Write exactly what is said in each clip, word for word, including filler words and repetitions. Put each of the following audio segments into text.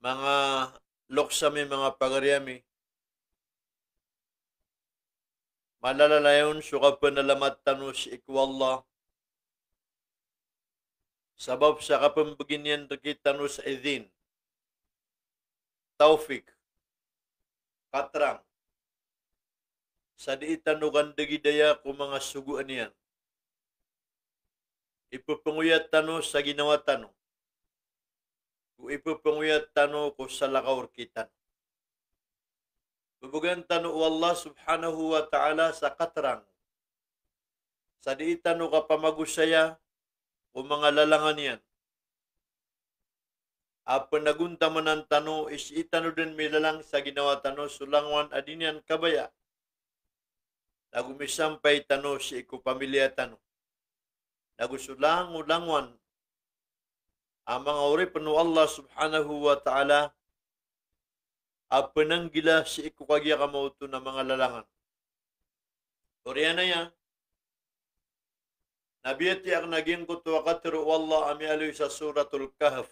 Manga loks ami, manga pagari ami, malalalayon so kapanalamat tano sii ko Allah sabap sa kapembegi niyan rektano sa idhin, tawfik, katerang, sa dii tano kandegidaya ko manga sogoan iyan. Ipepengoyat tano sa ginawa tano, o ipepengoyat tano ko salakaw rektano. Bebegan tano o Allah subhanahu wa ta'ala sa katerang, sa dii tano kapamagosaya ko manga lalangan iyan. A penagontamanan tano, sii tano den milalang sa ginawa tano so langowan a di niyan kabaya, nago misampay tano sii ko pamiliya tano, nago so langolangowan a manga oripen o Allah subhanahu wa ta'ala a penanggila sii ko kagiya kamaoto na manga lalangan. Oriyan aya, na biyatiya aken a giyangkoto a katero o Allah a miyaaloy sa Suratul Kahf.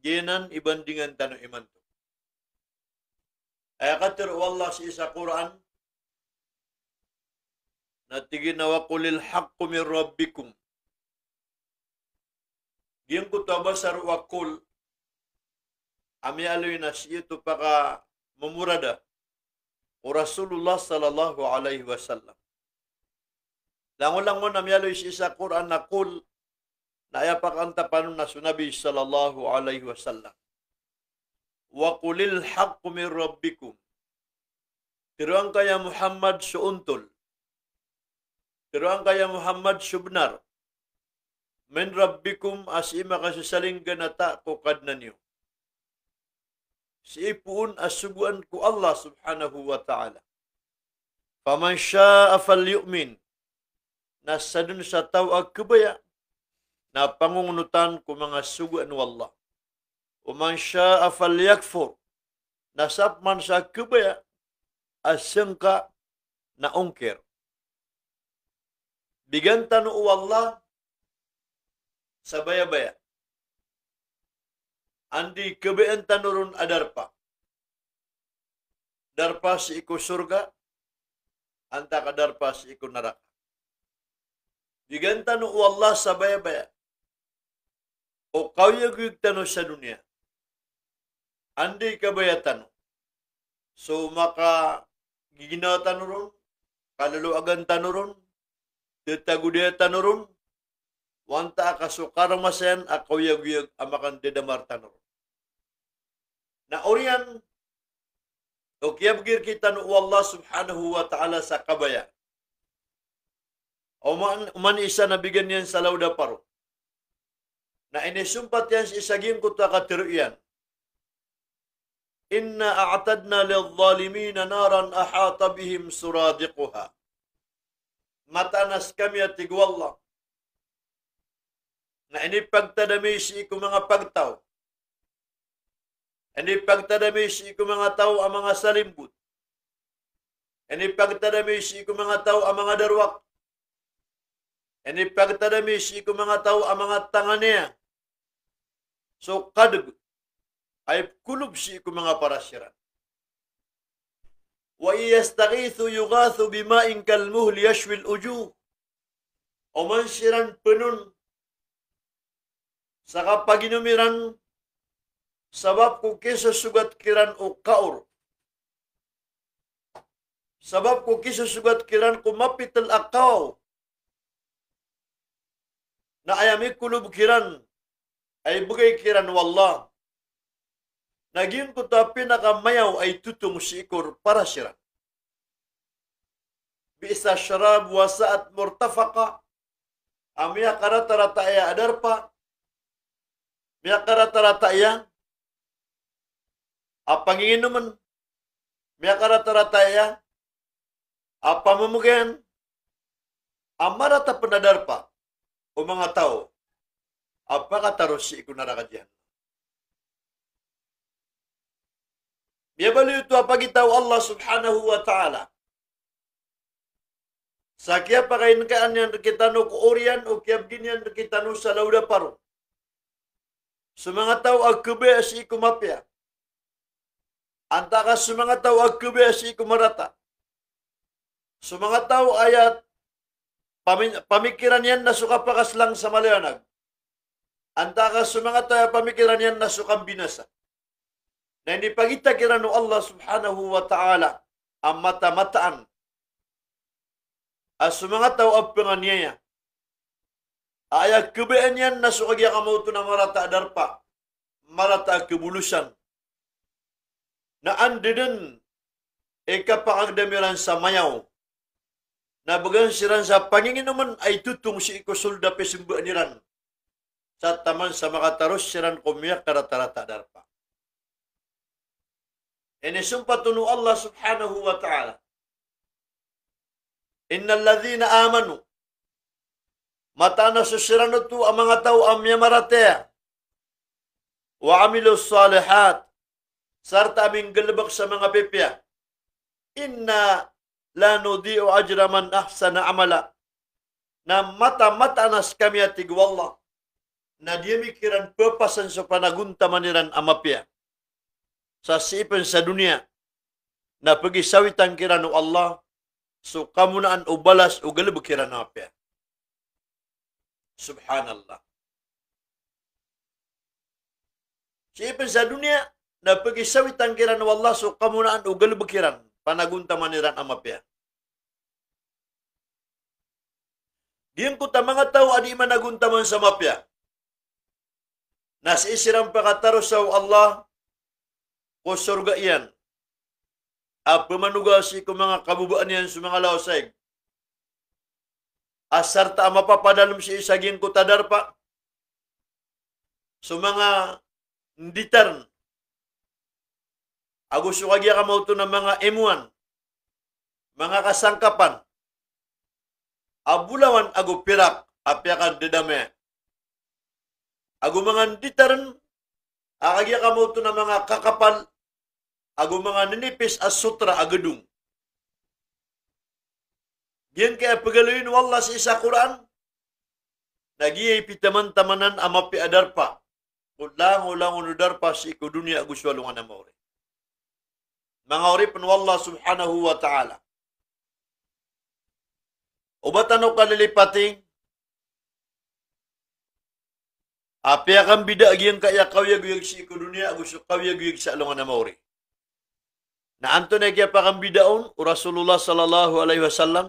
Giyanan i bandingan tano imanto. Aya katero o Allah sii sa Qur'an, na tig iyan a, "Wa qulil haqqu min rabbikum." Giyangkoto a basa roo a qul a miyaaloy na sii oto pakamomorada o Rasulullah sallallahu alaihi wasallam. Langolangon a miyaaloy sii sa Qur'an na qul, na aya pakaantapan on na so Nabi sallallahu alaihi wasallam. "Wa qulil haqqu min rabbikum." Tero angka ya Muhammad so ontol. Tero angka ya Muhammad so benar. "Min rabbikum," a sii makasasalingganata ko Kadnan iyo. Sii poon a sogoan ko Allah subhanahu wa ta'ala. "Faman sha'a falyu'min." Na sadn sa taw a kabaya, na pangongonotan ko manga sogoan o Allah. "Wa man sha'a falyakfur." Na sapeman sa kabaya a sangka na ongkir. Bigan tano o Allah sa bayabaya. Anda i kabayaan tano ron a darpa. Darpa sii ko sorga, antaa ka darpa sii ko naraka. Bigan tano o Allah sa bayabaya o kaoyagoyag tano sa doniya. Anda i kabaya tano. So makagiginawa tano ron, kaloloagan tano ron, tetagodaya tano ron, o antaa ka so karamasayan a kaoyagoyag a makandadamar tano ron. Na oriyan o kiyabegi rektano o Allah subhanahu wa ta'ala sa kabaya. Oman, oman i isa na bigan iyan sa lawda paro. Na inisompat iyan sii sa giyangkoto a katero iyan. "Inna a'tadna lidh-dhalimina naran ahata bihim suradiquha." Mataan a sekami, a tig o Allah, na inipagtad ami sii ko manga pagtaw. Inipagtad ami sii ko manga taw a manga salimbot. Inipagtad ami sii ko manga taw a manga darowak. Inipagtad ami sii ko manga taw a manga tanganiya so kadeg a ipkolob sii ko manga paras iran. "Wa in yastaghithu yughathu bima'in kalmuhli yashwil wujuh." Oman siran penon sa kapaginom iran sabap ko kisosogat kiran o kaor, sabap ko kisosogat kiran ko mapitel a kaor, na aya mikolob kiran a ibegay kiran o Allah, na giyangkoto a pinakamayaw a itotong sii ko paras iran. "Bi'sa sharab wa sa'at murtafaqa." A miyakaratarata aya a darpa, miyakaratarata aya a panginginomen, miyakaratarata aya a pamemegan, a marata pen a darpa o manga taw a pakataro sii ko naraka Jahannam. Miyabaloy oto a pagita o Allah subhanahu wa ta'ala sa kiyapakainkaan iyan rektano ko oriyan o kiyabegi niyan rektano sa lawda paro. So manga taw a khabaya sii ko mapiya. Antaa ka so manga taw a khabaya sii ko marata. So manga taw a aya pami-, pamikiran iyan na so kapakaslang sa maliwanag. Antaa ka so manga taw a pamikiran iyan na so kambinasa. Na inipakita kiran o Allah subhanahu wa ta'ala a mata-mataan a so manga taw a panganiyaya a aya khabayaan iyan na so kagiya kamaoto na marata a darpa, marata a khabolosan. Na anda dn i kapakagdam iran sa mayaw, na bgan siran sa panginginoman a itotong sii ko sold a pismbaan iran sa taman sa makataros siran ko miyakaratarata a darpa. Inisompat on o Allah subhanahu wa ta'ala, "Innal ladhina amanu," mataan a so siran oto a manga taw a miyamaratiyaya, "wa amilus salihat," sarta a minggalbk sa manga pipiya, "inna la nudhi'u ajra man ahsana amala." Na mata-mataan a skami, a tig o Allah, na di ami kiran pphasn so panagontaman iran a mapiya. Sa sii pn sa doniya, na pagisawitan kiran o Allah so kamonaan o balas o galbk iran a mapiya. Subhanallah. Sii pn sa doniya, na pagisawitan kiran o Allah so kamonaan o galbk iran, panagontaman iran a mapiya. Giyangkoto a manga taw a di managontaman sa mapiya, na sii siran pakatarosa o Allah ko sorga iyan, a pmanoga sii ko manga kababaan iyan so manga lawasaig, a sarta a mapapadalm sii sa giyangkoto a darpa so manga nditarn, ago so kagiya kamaoto na manga imowan, manga kasangkapan a bolawan ago pirak a piyakandadamaya, ago manga nditarn a kagiya kamaoto na manga kakapal ago manga ninipis a sotra a gedong. Giyangkaya pagaloyin o Allah sii sa Qur'an, na giya i pitaman-tamanan a mapiya a darpa ko langolangon o darpa sii ko doniya ago so alongan a maori. Manga oripn o Allah subhanahu wa ta'ala, o ba tano kalilipati a piyakambida giyangkaya kaoyagoyag sii ko doniya ago so kaoyagoyag sa alongan a maori. Na antonaa i kiyapakambida on o Rasulullah sallallahu alaihi wasallam?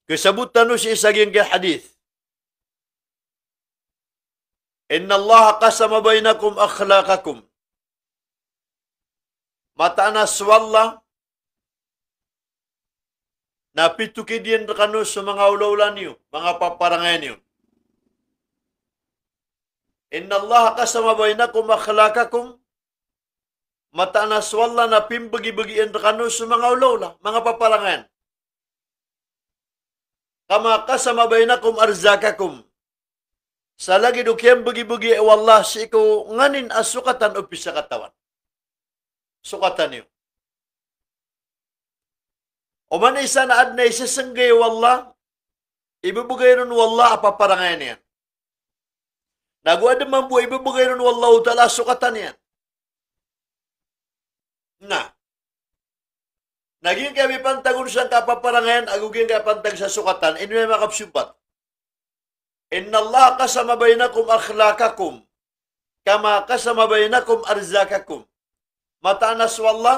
Kasabot tano sii sa giyangkaya hadith, "Innallaha qasama bainakum akhlaqakum." Mataan a so Allah na pitokidiyan rkano so manga olaola niyo, manga paparangayan iyo. "Innallaha qasama bainakum akhlaqakum." Mataan a so Allah na pimbagibagian rkano so manga olaola, manga paparangayan. "Kama qasama bainakum arzaqakum." Sa lagid o kiyambagibagian o Allah sii ko nganin a sokatan o pisakatawan. Sokatan iyo. Oman i isa na adn a isasnggay o Allah, ibebegay ron o Allah a paparangayan iyan. Na go adn mambo a ibebegay ron o Allahu Ta'ala a sokatan iyan. Na, na giyangkaya mipantag on sangkai a paparangayan ago giyangkaya pantag sa sokatan, ino i makapsompat? "Innallaha qasama bainakum akhlaqakum kama qasama bainakum arzaqakum." Mataan a so Allah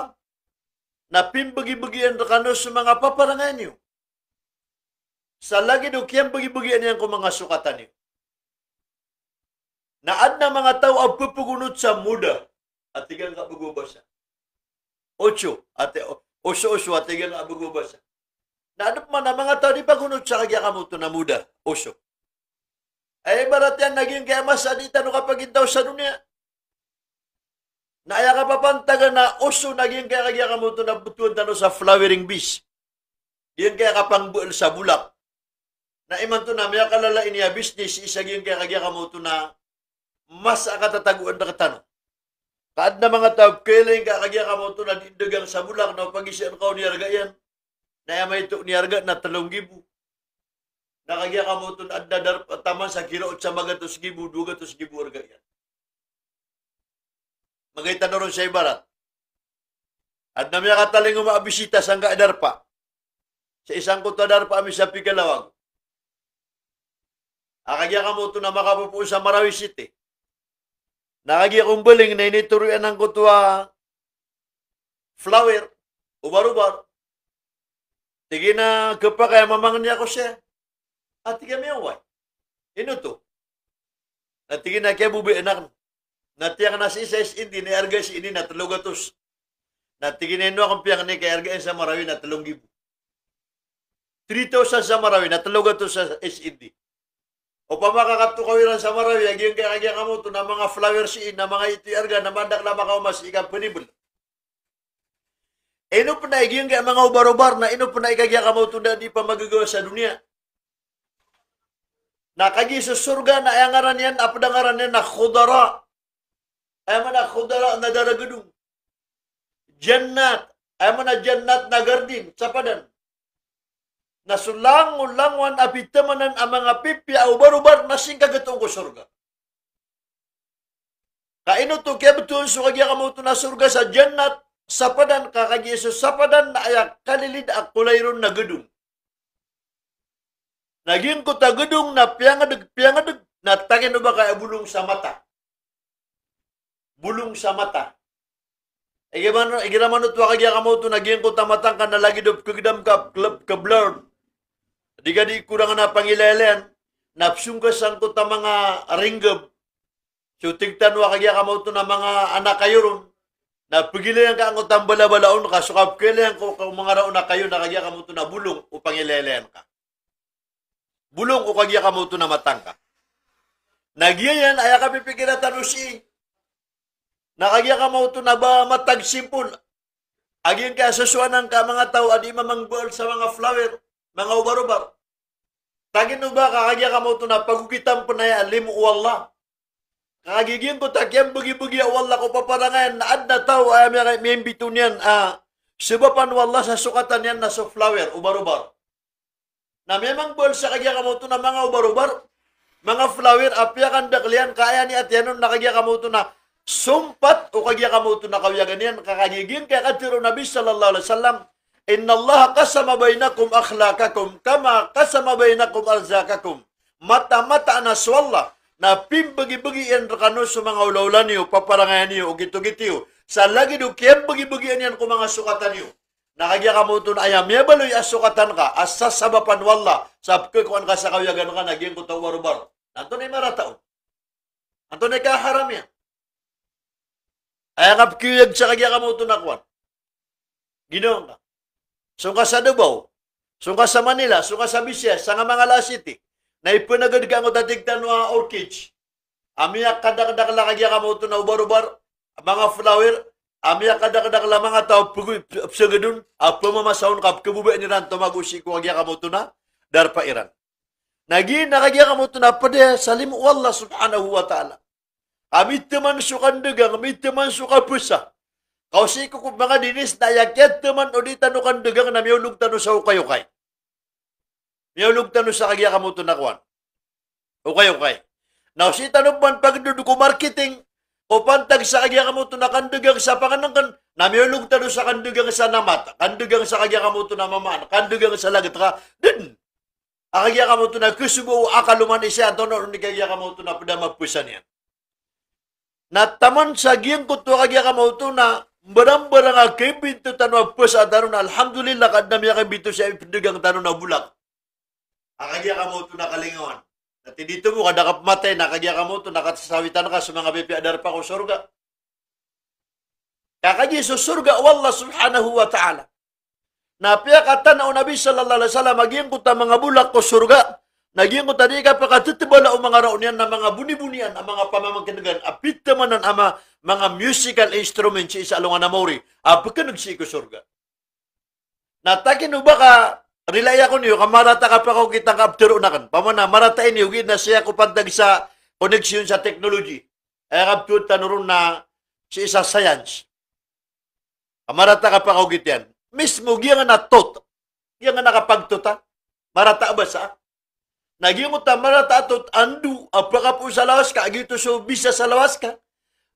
na pimbagibagian rkano so manga paparangayan iyo sa lagid o kiyambagibagian iyan ko manga sokatan iyo. Na adn a manga taw a pepegonot sa muda, a tig angka bago a basa. Ocho, a ti-, o-, oso-oso, a tig angka bago a basa. Na adn pman a manga taw a di pagonot sa kagiya kamaoto na muda, oso. Aya ibarat iyan na giyangkaya masa a di tano kapagintaw sa doniya. Na aya kapapantagan a oso na giyangkaya kagiya kamaoto na betowan tano sa flowering base. Giyangkaya kapangbeel sa bolak. Na imanto na miyakalala ini a business sii sa giyangkaya kagiya kamaoto na masa a katatagoan rktano. Ka adn a manga taw a khailay ngka kagiya kamaoto na di ndagang sa bolak na o pagisaan ka o niyarga iyan, na aya maito o niyarga na tlo nggibo. na kagiya ka maoto na adn a darpa taman sa kiraot sa magatos gibo, dowa gatos gibo arga iyan. Magay tano ron sa ibarat. Adn a miyakatalingoma a bisita sangkai a darpa. Sa isangkoto a darpa a misa Pikalawag. A kagiya ka maoto na makapopoon sa Marawi City. Na kagiya ko mbaling na initoro iyan angkoto a flower, obar-obar. Tig iyan a khapakay a mamangni ako saya. A tig iyan a miyaway. Ino oto? Na tig iyan a kiyabobayaan akn. Na tig iyan a sii sa S and D na aya arga sii na tlo gatos. Na tig iyan a ino akn piyangni ka aya arga iyan sa Marawi na tlo nggibo. Three thousand sa Marawi na tlo gatos sa S and D. Opama ka katokaw iran sa Marawi a giyangkai a kagiya ka maoto na manga flower sii na manga ito i arga na madakl a makaoma sii ka pnibl. Ino pn a giyangkai a manga obar-obar na ino pn a kagiya ka maoto na di pamagagawa sa doniya. Na kagiya so sorga na aya ngaran iyan, a pd a ngaran iyan na khudara. Aya maana khudara na daragadong. Jannat, aya maana jannat na garden, sapadan. Na so langolangowan a pithamanan a manga pipiya a obar-obar na sii ngka gtoon ko sorga. Ka ino oto kiyabtowan so kagiya ka maoto na sorga sa jannat, sapadan, ka kagiya so sapadan na aya kalilid a kolay ron na gadong. Na giyangkoto a gadong na piyangdg, piyangdg, na takino ba ka aya bolong sa mata. Bolong sa mata. Igira man, igira man oto a kagiya ka maoto na giyangkoto a mata ngka na lagid o pkhagdam ka, pkl-, pkhablurred. Di ka di korang a pangilaylayan, na psong ka sangkoto a manga ringgab. So tig tano a kagiya ka maoto na manga anak kayo ron. Na pgilayan ka angkoto a mbalabala on ka, so kapgilayan ko, ko manga raon a kayo na kagiya ka maoto na bolong o pangilaylayan ka. Bolong o kagiya ka maoto na mata ngka. Na giya iyan, aya kapipikira tano sii. Na kagiya ka maoto na ba matag simpol. A giyangkai a sosoanan ka a manga taw a di mamangbaal sa manga flower, manga obar-obar. Takino ba ka kagiya ka maoto na pagogitan pn aya a limo o Allah. Ka kagiya giyangkoto a kiyambagibagi o Allah ko paparangayan na adn a taw a miyaka-, mimbito niyan a sabapan o Allah sa sokatan iyan na so flower, obar-obar. Na miyamangbaal sa kagiya ka maoto na manga obar-obar, manga flower a piyakandakl iyan ka aya niyat iyan on na kagiya ka maoto na sompat o kagiya ka maoto na kawiyagan iyan ka kagiya giyangkai a katharo o Nabi sallallahu alaihi wasallam, "Innallaha qasama bainakum akhlaqakum kama qasama bainakum arzaqakum." Mataan-mataan a so Allah na pimbagibagi iyan rkano so manga olaola niyo, paparangaya niyo, ogit-ogit iyo. Sa lagid o kiyambagibagian iyan ko manga sokatan iyo. Na kagiya ka maoto na aya miyabaloy a sokatan ka a sasabapan o Allah sa pkhakowan ka sa kawiyagan ka na giyangkoto a obar-obar. Na antonaa i marata on? Antonaa i kaharam iyan? Aya kapkhawiyagan sa kagiya ka maoto na kowan. Ginawa ngka. Song ka sa Davao, song ka sa Manila, song ka sa Visayas, sangka manga la city. Na ipnagad ka angkoto a tig tano a orchids. A miyakadakdakl a kagiya ka maoto na obar-obar, a manga flower, a miyakadakdakl a manga taw a pgo-, psagad on, a pmamasa on ka pkhababayaan iran tomago sii ko kagiya ka maoto na darpa iran. Na giya na kagiya ka maoto na pd sa limo o Allah subhanahu wa ta'ala. Ka mitaman so kandagang, mitaman so kapasa. Ka o sii ko ko manga dinis na aya kiyataman o di tano kandagang na miyaolog tano sa okayokay. Miyaolog tano sa kagiya ka maoto na kowan. Okayokay. Na o sii tano pman pagdod ko marketing, o pantag sa kagiya ka maoto na kandagang sa pangnngkn, na miyaolog tano sa kandagang sa namat, kandagang sa kagiya ka maoto na mamaan, kandagang sa lagid ka, dn. A kagiya ka maoto na khasoba o akal o manosiya antonaa ron i kagiya ka maoto na pd a mapasa niyan. Na taman sa giyangkoto a kagiya ka maoto na mbarangbarang a khaibinto tano a pasa tano na alhamdulillah ka adn a miyakhaibinto sa ipdagang tano na bolak. A kagiya ka maoto na kalingawan. Na tindito mo ka da ka pmatay na kagiya ka maoto na kasasawitan ka so manga pipiya a darpa ko sorga. Ka kagiya so sorga o Allah subhanahu wa ta'ala. Na piyakatana o Nabi sallallahu alaihi wasallam a giyangkoto a manga bolak ko sorga. Na giyangkoto a di kapakatitbala o manga raon iyan na manga bonibonian a manga pamamangkngan a pitamanan a ma-, manga musical instrument sii sa alongan a maori a pkneg sii ko sorga. Na takino ba ka rilai ako niyo ka marata ka pakaogitan ka ptharoon akn. Pamana marata ini ogaid na sii ako pantag sa koneksyon sa technology. Aya kaptharoon tano ron na sii sa science. Ka marata ka pakaogit iyan. Mismo giyangkanan a thought. Giyangkanan a kapagthought a marata a basa. Na giyangkoto a marata a taw a ndo a pakapoon sa lawas ka, a giyoto so bisa sa lawas ka.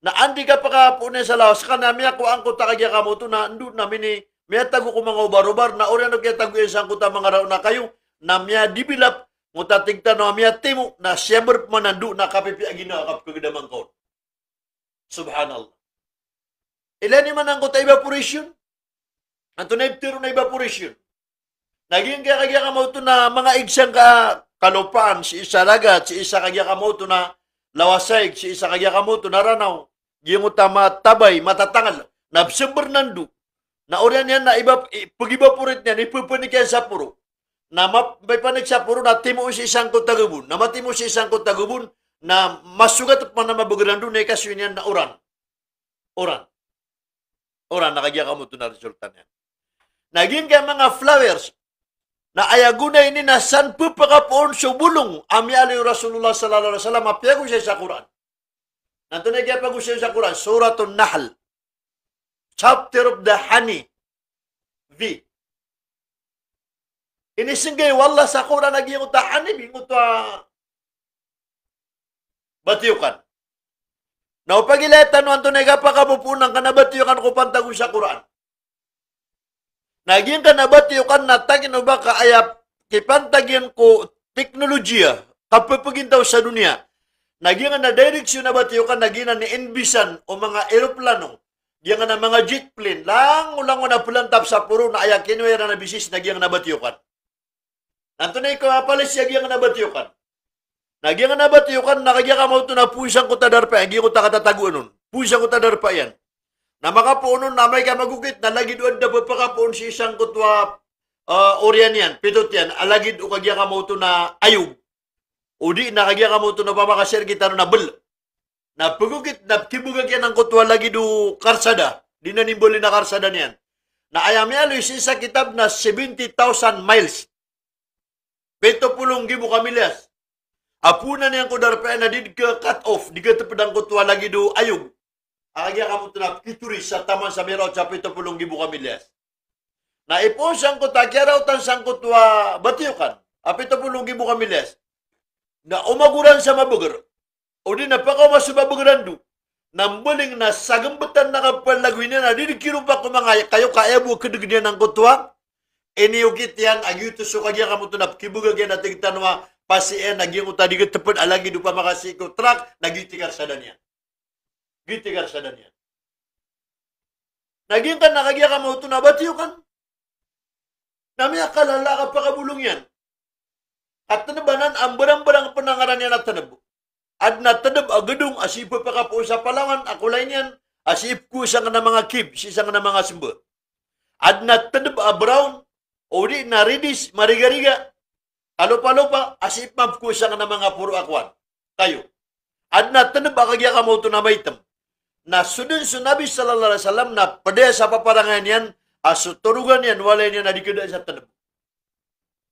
Na anda i kapakapoon iyan sa lawas ka, na miyakowa angkoto a kagiya kamoto na ndo na mini, miyatago ko manga obar-obar, na oriyan o kiyatago iyan sangkoto a manga raon a kayo, na miyadibilap, ngoto a tig tano a miyatimo, na siyambar pman a ndo, na kapipiya a ginawa a kapkagedamang ka on. Subhanallah. Ilay niyo man angkoto a evaporation. Antonaa i ptharoon a evaporation? Na giyangkaya kagiya kamoto na manga ig sangka kalopaan, sii sa ragat, sii sa kagiya kamoto na lawasaig, sii sa kagiya kamoto na ranaw. Giyangkoto a matabay, matatangal. Na psambar na ndo. Na oriyan iyan na iba, i-, pag-evaporate niyan, ipapanik iyan sa poro. Na map-, maipanik sa poro na timoon sii sangkoto a gabon. Na matimo sii sangkoto a gabon, na masogat pman a mabeger a ndo na ikasoy niyan na oran. Oran. Oran na kagiya kamoto na resulta niyan. Na giyangkaya manga flowers, na aya gona ini na san pphakapoon so bolong a miyaaloy o Rasulullah sallallahu alaihi wasallam a piyagosay sa Qur'an. Na antonaa i kiyapagosay sa Qur'an? Suratun Nahl. Chapter of the honey bee. Inisenggay o Allah sa Qur'an a giyangkoto a honey bee, ngoto a batiyokan. Na o pagilaya tano antonaa i kapakapopoon angkanan a batiyokan ko pantag on sa Qur'an. Na giyangkanan a batiyokan na takin o ba ka aya kipantag iyan ko teknolojiya, kapepegintaw sa doniya. Na giyangkanan a direksyon a batiyokan na giyanan i inbisan o manga eroplano, giyangkanan a manga jet plane, langolangon a plantap sa poro na aya kinowa iran a bisis na giyangkanan a batiyokan. Na antonaa i kapalisiya giyangkanan a batiyokan? Na giyangkanan a batiyokan na kagiya kamoto na poon sangkoto a darpa, giyangkoto a katatagoan on. Poon sangkoto a darpa iyan. Na makapoon on na amay ka magokit na lagid o adn a pphakapoon sii sangkoto a, ah, oriyan iyan, pitot iyan, a lagid o kagiya kamoto na ayog. O di na kagiya kamoto na pamakasii rktano na bel. Na pegokit na pkibegak iyan angkoto a lagid o karsada. Di na nimbali na karsada niyan. Na aya miyaaloy sii sa kitab na seventy thousand miles. Pito polo nggibo ka milyas. A poon iyan ko darpa iyan na di dn ka-cut off, di kateped angkoto a lagid o ayog. A kagiya kamoto na pkituri sa taman sa miraot sa pito polo nggibo ka milyas. Na ipoon sangkoto a kiyaraotan sangkoto a batiyokan a pito polo nggibo ka milyas. Na omagoran sa mabeger. O di na pakaoma so mabeger a ndo. Na mbaling na sagembetan na kapalagoy niyan na di dn kiropa ko manga kayo ka aya bo a kedeg niyan angkoto a iniyokit iyan a giyoto so kagiya kamoto na pkibegak iyan a tig tano a pasi iyan a giyangkoto a di kateped a lagid o pamakasii ko trak na giyoto i karsada niyan. Giyoto i karsada niyan. Na giyangkanan a kagiya kamoto na batiyokan na miyakalala a kapakabolong iyan. Ka tneb anan a mbarangbarang pn a ngaran iyan a tneb. Adn a tneb a gedong a sii pphakapoon sa Palawan a kolay niyan a sii pkowa sangkanan a manga cave, sii sangkanan a manga semba. Adn a tneb a brown, o di na reddish, marigariga, kalopalopa, a sii pman pkowa sangkanan a manga poro a kowan. Kayo. Adn a tneb a kagiya kamoto na maitem. Na so dn so Nabi sallallahu alaihi wasallam na pd sa paparangayan iyan a so torogan iyan, walay niyan a di kadaan sa tneb.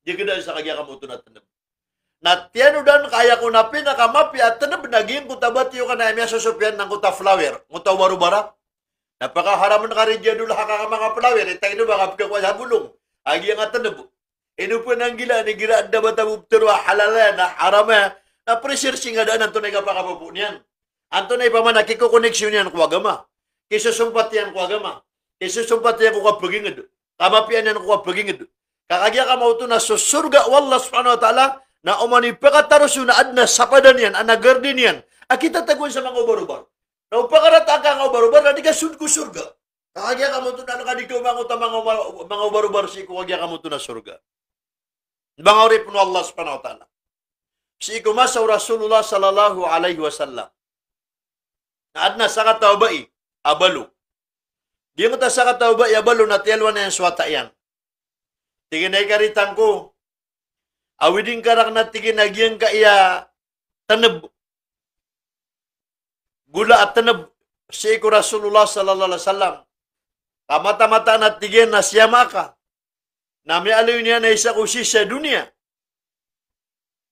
Di kadaan sa kagiya kamoto na tneb. Na tiyanodan ka aya kon a pinakamapiya a tneb na giyangkoto a batiyokan a aya miyasosop iyan na angkoto a flower, angkoto a obar-obara. Na pakaharam ka rijadul haka manga flower, itay ino ba ka pkakowa sa bolong a giyangkai a tneb. Ino pn a nggilaan igira adn a bata bo ptharo a halal aya na haram aya, na pressure sii nga daan antonaa i kapakapopoon iyan. Antonaa i pamana kikokoneksyon iyan ko agama. Kisosompat iyan ko agama. Kisosompat iyan ko kapaginged. Kamapiya niyan ko kapaginged. Ka kagiya kamoto na so sorga o Allah subhanahu wa ta'ala, na oman i pakataro so na adn a sapadan iyan, adn a garden iyan a kitatagoan sa manga obar-obar. Na o pakarata angka manga obar-obar na di ka sold ko sorga. Ka kagiya kamoto na angka di ka omangot a manga oba-, manga obar-obar sii ko kagiya kamoto na sorga. Manga oripn o Allah subhanahu wa ta'ala. Sii ko masa o Rasulullah sallallahu alaihi wasallam na adn a sakataw a bai a balo. Giyangkoto a sakataw a bai a balo na tiyalowan iyan so wata iyan. Tig iyan a ikaritang ko, awid ingka rakn a tig iyan a giyangkaya tneb, gola a tneb sii ko Rasulullah sallallahu alaihi wasallam. Ka mataan-mataan a tig iyan a siyama ka. Na miyaaloy niyan a isa ko sii sa doniya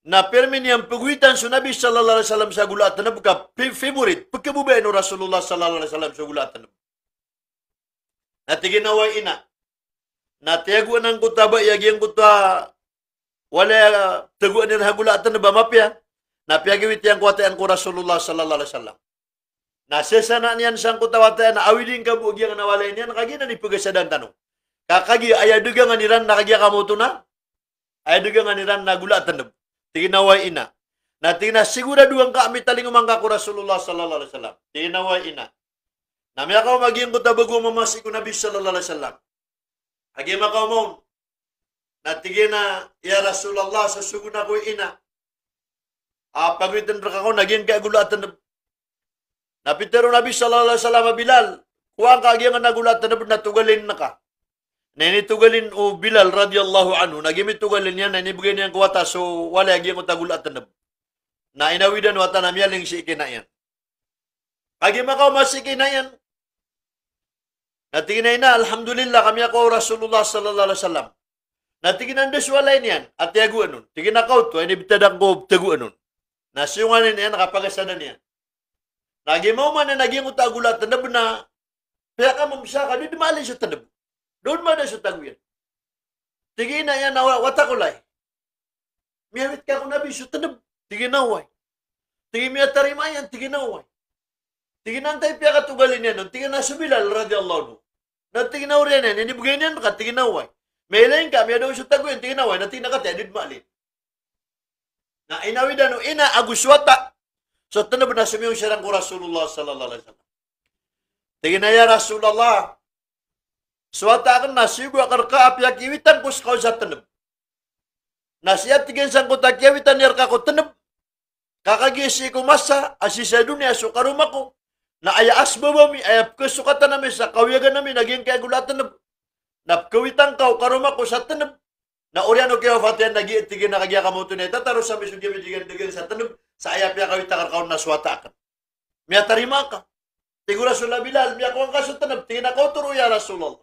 na pirmi niyan pegoitan so Nabi sallallahu alaihi wasallam sa gola a tneb ka fa-, favorite, pkhababayaan o Rasulullah sallallahu alaihi wasallam so gola a tneb. Na tig iyan a oway ina. Na tiyagoan angkoto a bai a giyangkoto a walay, ah, tagoan iran a gola a tnb a mapiya. Na piyagiwit iyan ko wata iyan ko Rasulullah sallallahu alaihi wasallam. Na sasana niyan sangkoto a wata iyan a awid ingka bo giyangkanan a walay niyan, kagiya na di pagasadan tano. Ka kagiya aya dagangan iran na kagiya kamoto na, aya dagangan iran na gola a tnb. Tig iyan a, "Way ina." Na tig iyan a, "Sigurado angka a mitalingoma ngka ko Rasulullah sallallahu alaihi wasallam." Tig iyan a, "Way ina." Na miyakaoma giyangkoto a bago a mamasi ko Nabi sallallahu alaihi wasallam. Kagiya makaoma on. Na tig iyan a, "Ya Rasulullah, sosogoon ako ina a pagawitn rka ako na giyangkai a gola a tnb." Na pitharo o Nabi sallallahu alaihi wasallam a Bilal, "Kowaa ngka giyangkanan a gola a tnb na togalin ka." Na initogalin o Bilal radhiyallahu anhu, na giya mitogalin iyan, na inibgay niyan ko wata so walay a giyangkoto a gola a tnb. Na inawidan o wata na miyaling sii ki ina iyan. Kagiya makaoma sii ki ina iyan. Na tig iyan a, "Ina, alhamdulillah, ka miyakowa o Rasulullah sallallahu alaihi wasallam." Na tig iyan a, "Anda so walay niyan a tiyagoan on?" Tig iyan a, "Kaoto, inibtad akn ko btagoan on." Na siyongan iyan a kapagasadan iyan. Na giya maoma niyan a giyangkoto a gola a tnb na piyakamamsa ka di dn maalin so tnb. Da on mada so tago iyan. Tig iyan a, "Ina, wa-, wata ko lay, miyawit ka ko Nabi so tnb?" Tig iyan a, "Way." Tig iyan a, "Miyatarima iyan?" Tig iyan a, "Way." Tig iyan a, "Antaa i piyakatogalin iyan on?" Tig iyan a, "So Bilal radhiyallahu anhu." Na tig iyan a, "Oriyan iyan, inibgay niyan rka?" Tig iyan a, "Way." "Mailay ngka, miyada on so tago iyan?" Tig iyan a, "Way." Na tig iyan a, "Katii a di dn maalin." Na inawidan o ina ago so wata so tnb na somiyong siran ko Rasulullah sallallahu alaihi wasallam. Tig iyan a, "Ya Rasulullah, so wata akn na siyogo akn rka a piyakiwitan ko ska on sa tnb. Na sii," tig iyan, "sangkoto a kiyawitan iyan rka ko tnb, ka kagiya sii ko masa a sii sa doniya so karoma ko, na aya asbab ami, aya pkhasokatan ami sa kawiyagan ami na giyangkai a gola a tnb, na pkhawitan ka o karoma ko sa tnb. Na oriyan o kiyawafat iyan na giya," tig iyan a, "kagiya kamoto na itataros ami so giya midigan-digan sa tnb, sa aya piyakawit akn rka on na so wata akn." "Miyatarima ka?" Tig o Rasul a, "Bilal, miyakowa ngka so tnb?" Tig iyan a, "Kaoto ron, ya Rasulullah."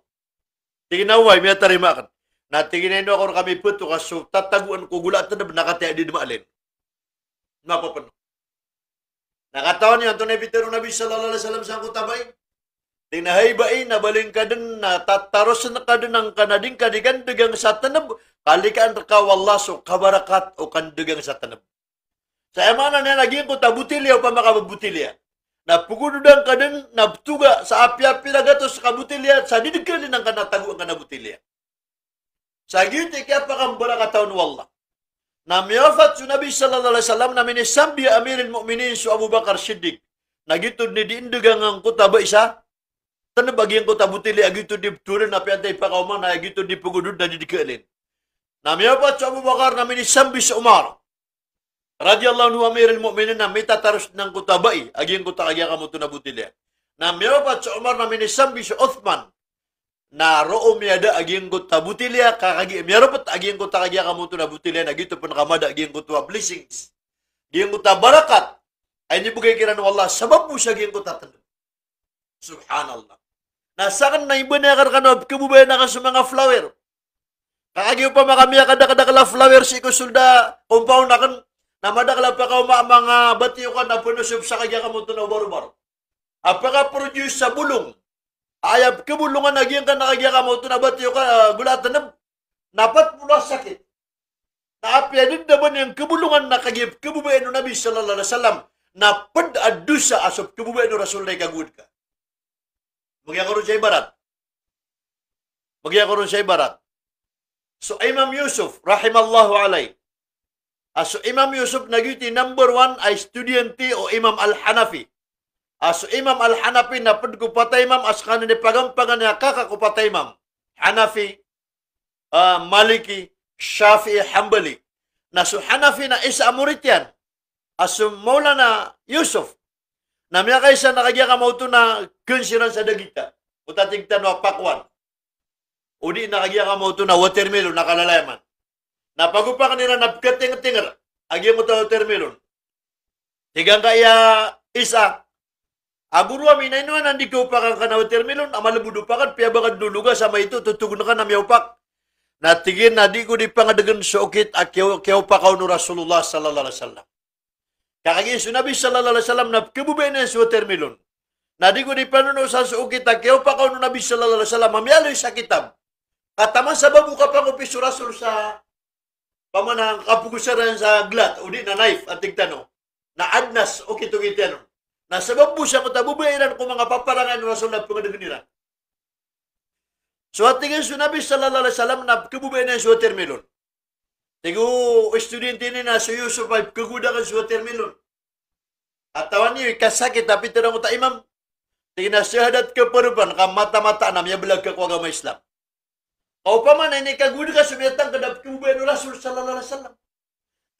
Tig iyan a, "Way, miyatarima akn." Na tig iyan a, "Ino ako rka miphto ka so tatagoan ko gola a tnb na katii a di dn maalin?" Mapapn. Na katawan iyo antonaa i pitharo o Nabi sallallahu alaihi wasallam sangkoto a bai? Tig iyan a, "Hay bai, na ba lingka dn na tatarosn ka dn angkanan a di ngka di kandagang sa tnb, kalikaan rka o Allah so kabarakat o kandagang sa tnb." Sa aya maana niyan a giyangkoto a botilya, opama ka ba botilya, na pgododan ka dn na btoga sa apiya pira gatos ka botilya sa di dn kalin angkanan a tagoan ka na botilya. Sa giyoto i kiyapakambarakatan o Allah. Na miyawafat so Nabi sallallahu alaihi wasallam na minisambi a Amirul Mu'minin so Abu Bakar Siddiq. Na giyoto dn i di ndagang angkoto a bai sa tnb a giyangkoto a botilya a giyoto dn i btoga na apiya antaa i pakaoma na giyoto dn i pgodod na di dn kalin. Na miyawafat so Abu Bakar na minisambi so Umar radhiyallahu anhu, Amirul Mu'minin, na mitataros dn angkoto a bai a giyangkoto a kagiya kamoto na botilya. Na miyawafat so Umar na minisambi so Uthman. Na roo miyada a giyangkoto a botilya, ka kagiya miyaropt a giyangkoto a kagiya kamoto na botilya, na giyoto pn ka mada a giyangkoto a blessings, giyangkoto a barakat a inibgay kiran o Allah sabap bo sa giyangkoto a tnb. Subhanallah. Na sakn na imbn akn rkano a pkhababayaan akn so manga flower. Ka kagiya opama ka miyakadakdakl a flower sii ko sold a compound akn, na madakl a pakaoma a manga batiyokan na pnosop sa kagiya kamoto na obarobaro a pakaproduce sa bolong. Aya pkhabolongan a giyangkanan a kagiya kamoto na batiyokan, ah, gola a tnb, na pat polo a sakit. Na apiya dn da ba niyan khabolongan na kagiya pkhababayaan o Nabi sallallahu alaihi wasallam na pd a dosa a so pkhababayaan o Rasul na ikagowad ka. Magiya ko ron sa ibarat. Magiya ko ron sa ibarat. So Imam Yusuf, rahimallahu alayh. A so Imam Yusuf na giyoto i number one a estudyante o Imam Al-Hanafi. A so Imam Al-Hanafi na pd ko pat a imam a skaniyan i pagampangan iyan a kaka ko pat a imam. Hanafi, ah, Maliki, Shafi'i, Hanbali. Na so Hanafi na isa a morit iyan a so Maulana Yusuf. Na miyakaisa na kagiya kamaoto na kn siran sa dagita. O tatig tano a pakwan. O di na kagiya kamaoto na watermelon na kalalayaman. Na pagopakn iran na pkatengtengr a giyangkoto a watermelon. Tig angkaya isa a goro ami, na ino anan di kaopakan ka na watermelon a malbod opakan, piyabagad o loga sa maito, totogn ka na miyaopak. Na tig iyan a di ko di pangdgn so okit a kiyaopaka on o Rasulullah sallallahu alaihi wasallam. Ka kagiya so Nabi sallallahu alaihi wasallam na pkhababayaan iyan so watermelon. Na di ko di panonosa so okit a kiyaopaka on o Nabi sallallahu alaihi wasallam a miyaaloy sa kitab. Ka taman sa babo kapangopi so Rasul sa pamana kapogosaran sa glat, o di na knife, a tig tano. Na adn a so okit-okit iyan on. Na sabap bo sa mota babaya iran ko manga paparangayan o Rasul na pngdgn iran. So a tig iyan so Nabi sallallahu alaihi wasallam na pkhababayaan iyan so watermelon. Tig o estudyante ini na so Yusuf a ipkhagowad akn so watermelon. Katawan iyo i kasakit a pitharo angkoto a imam. Tig iyan a shahadat ka paropan ka mata-mata na miyablag ka ko agama Islam. Ka opama na inikagowad ka so miyatangkd a pkhababayaan o Rasul sallallahu alaihi wasallam.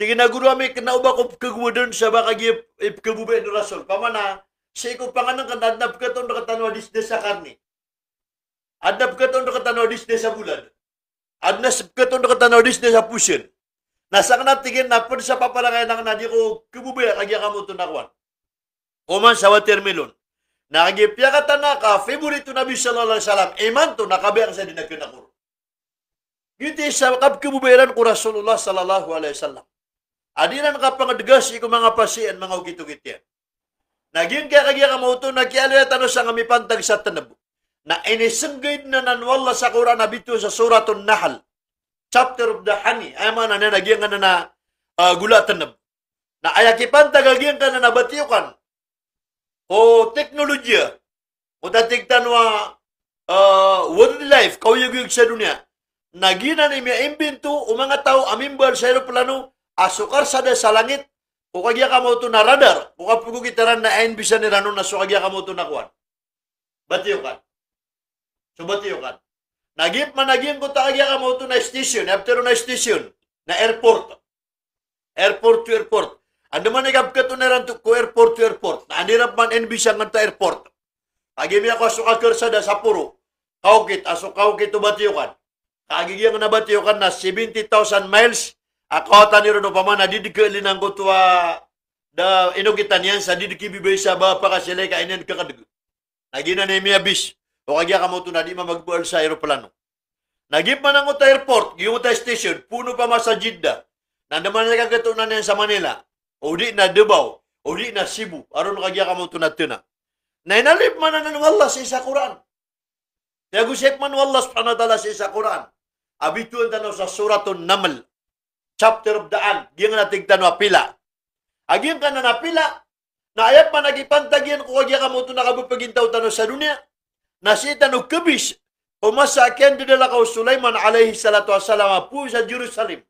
Tig iyan a goro ami, kna o ba ko pkhagowadan sa ba kagiya ipkhababayaan o Rasul. Pamana, sii ko pangnngkn na adn a pkhaton rktano a disda sa karni. Adn a pkhaton rktano a disda sa bolad. Adn a pkhaton rktano a disda sa posan. Na sakn a tig iyan na pd sa paparangayan akn na di ko khababaya kagiya kamoto na kowan. Oman sa watermelon. Na kagiya piyakatana ka favorite o Nabi sallallahu alaihi wasallam, imanto na kabaya akn sa di na kna ko ron. Giyoto i isa a kapkhababaya iran ko Rasulullah sallallahu alaihi wasallam. A di iran kapangdga sii ko manga pasiyan, manga okit-okit iyan. Na giyangkaya kagiya kamoto na kiyaaloya tano sangka mipantag sa tnb. Na inisnggay dn anan o Allah sa Qur'an a bitowan sa Suratun Nahl, chapter of the honey. Aya maana niyan na giyangkanan a, ah, gola tnb. Na aya kipantag a giyangkanan a batiyokan ko teknolohiya, o ta tig tano a, ah, wildlife, kaoyagoyag sa doniya. Na giyanan i miyaimbento o manga taw a mimbal sa eroplano a so karsada sa langit, ko kagiya kamoto na radar, ko kapagokit iran na aya inbisan iran on na so kagiya kamoto na kowan. Batiyokan. So batiyokan. Na giya pman a giyangkoto a kagiya kamoto na station, aya pitharo na station, na airport. Airport to airport. Andamanaya i kapkhaton iran to ko airport to airport. Na anda iran pman inbisan angkoto a airport. Kagiya miyakowa so kakarsada sa poro. Kaokit, a so kaokit o batiyokan. Kagiya giyangkanan a batiyokan na seventy thousand miles a kawatan iron opama na di dn khailin angkoto a da inokitan iyan sa di dn khibibay sa ba pakasilay ka iniyan khakadg. Na giyanan i miyabis o kagiya kamoto na di mamagbaal sa eroplano. Na giya pman angkoto a airport, giyangkoto a station, poon opama sa Jeddah. Na andamanaya i kakhatonan iyan sa Manila, o di na Davao, o di na Cebu, a roo kagiya kamoto na tana. Na inaloy pman anan o Allah sii sa Qur'an. Tiyagosay pman o Allah subhanahu wa ta'ala sii sa Qur'an a bitowan tano sa Suratun Naml, chapter of the ant, giyangkanan a tig tano a pila. A giyangkanan a pila, na aya pman a kipantag iyan ko kagiya kamoto na kabapagintaw tano sa doniya, na sii tano khabis ko masa a kiyandadalaka o Sulaiman alayhis salatu wassalam a poon sa Jerusalem.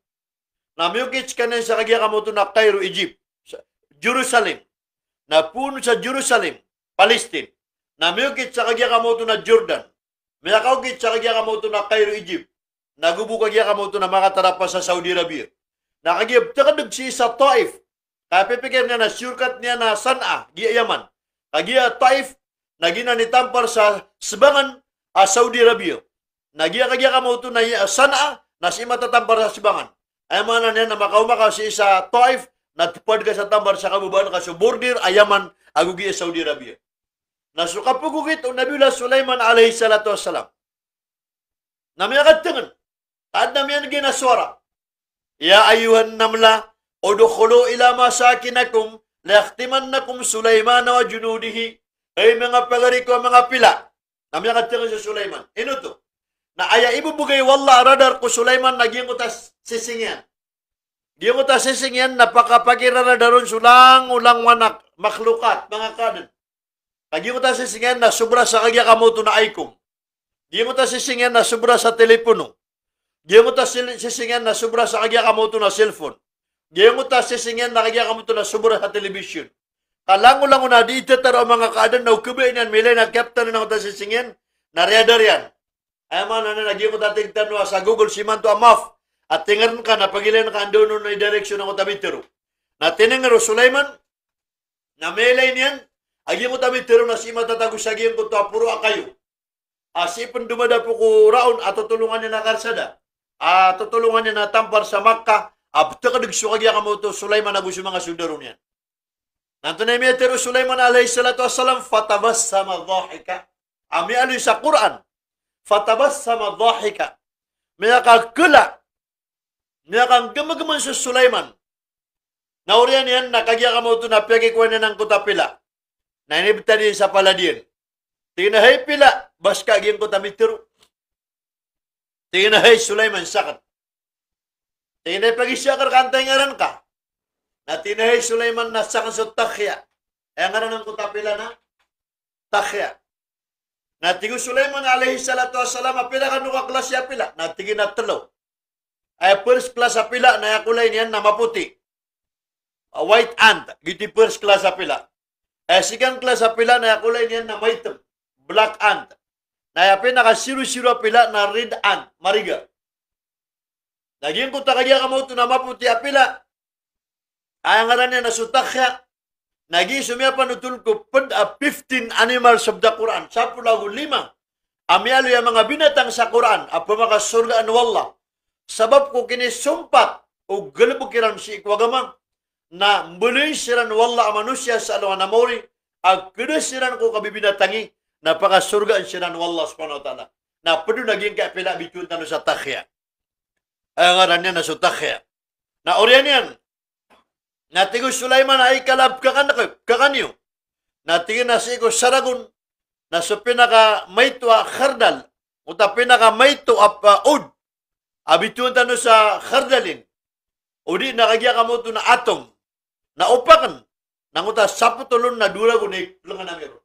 Na miyokit skaniyan sa kagiya kamoto na Cairo, Egypt. Sa Jerusalem. Na poon sa Jerusalem, Palestine. Na miyokit sa kagiya kamoto na Jordan. Miyakaokit sa kagiya kamoto na Cairo, Egypt. Na go bo kagiya kamoto na makatarapas sa Saudi Arabia. Na kagiya pthakdg sii sa Taif. Ka pipikir niyan na shortcut niyan na Sana'a, giya Yaman. Kagiya Taif, na giyanan i tampar sa sbangan a Saudi Arabia. Na giya kagiya kamoto na Sana'a, na sii matatampar sa sbangan. Aya maana niyan na makaoma ka sii sa Taif, na tpad ka sa tampar sa kababaan ka so border a Yaman, ago giya Saudi Arabia. Na so kapagokit o Nabiyullah Sulaiman alayhis salatu wassalam na miyakatngn. Ka adn a miyan'g iyan a sowara. Ya ayyuhan namla, udkhulu ila masakinikum, la yahtimannakum Sulaiman wa junuduhu. Hay manga pagari ko a manga pila. Na miyakatngn so Sulaiman. Ino oto? Na aya ibibgay o Allah a radar ko Sulaiman na giyangkoto a sising iyan. Giyangkoto a sising iyan na pakapakiraradar on so langolangon a makhlukat, manga kaadn. Ka giyangkoto a sising iyan na sobra sa kagiya kamoto na ikom. Giyangkoto a sising iyan na sobra sa telepono. Giyangkoto a sil-, sising iyan na sobra sa kagiya kamoto na cellphone. Giyangkoto a sising iyan na kagiya kamoto na sobra sa television. Ka langolangon a di ithataro a manga kaadn na o kabaya niyan miilay na kiyaptanan angkoto a sising iyan na radar iyan. Aya maana niyan na giyangkoto a tig tano a sa Google sii manto a map. A tingrn ka na pagilayn ka anda on i direction angkoto a mitharo. Na tiningr o Sulaiman, na miilay niyan a giyangkoto a mitharo na sii matatago sa giyangkoto a poro a kayo. A sii pn domadapo ko raon a totolongan iyan a karsada. A totolongan iyan a tampar sa Makkah, a pthakdg so kagiya kamoto o Sulaiman ago so manga sondaro niyan. Na antonaa i miyatharo o Sulaiman alayhis salatu wassalam, fatabassama dhahika. A miyaaloy sa Qur'an, fatabassama dhahika. Miyakakla, miyakanggamgmn so Sulaiman. Na oriyan iyan na kagiya kamoto na piyakikowa niyan angkoto a pila. Na inibtad iyan sa palad iyan. Tig iyan a, hay pila, ba ska giyangkoto a mitharo? Tig iyan a, hay Sulaiman, sakn. Tig iyan a pagiza akn rka antaa i ngaran ka. Na tig iyan a hay Sulaiman, na sakn so Takhya. Aya ngaran angkoto a pila na Takhya. Na tig o Sulaiman alayhis salatu wassalam a pila kano ka klasi a pila. Na tig iyan a tlo. Aya first class a pila na aya kulay niyan na mapoti. A white ant, giyoto i first class a pila. Aya second class a pila na aya kulay niyan na maitem, black ant. Na aya pinakasiro-siro a pila na red ant, mariga. Na giyangkoto a kagiya kamaoto na mapoti a pila, aya ngaran iyan na so Takhya, na giya so miyapanothol ko pd a fifteen animals of the Quran, sapolo ago lima a miyaaloy a manga binatang sa Quran a pmakasorgaan o Allah. Sabap ko kinisompat o galbk iran sii ko agama, na mbaloyin siran o Allah a manosiya sa alongan a maori, a kda siran ko kabibinatangi, na pakasorgaan siran o Allah subhanahu wa ta'ala. Na pd on a giyangkai a pila a bitowan tano sa Takhya. Aya ngaran iyan na so Takhya. Na oriyan iyan, na tig o Sulaiman a ikala a pkakan ako, pkakan iyo. Na tig iyan a sii ko saragon, na so pinakamaito a khardal, oto a pinakamaito a, a, od, a bitowan tano sa khardalin. O di na kagiya kamaoto na atom. Na opakn, na ngoto a sapotol on na dowa ragon i plengan ami ron.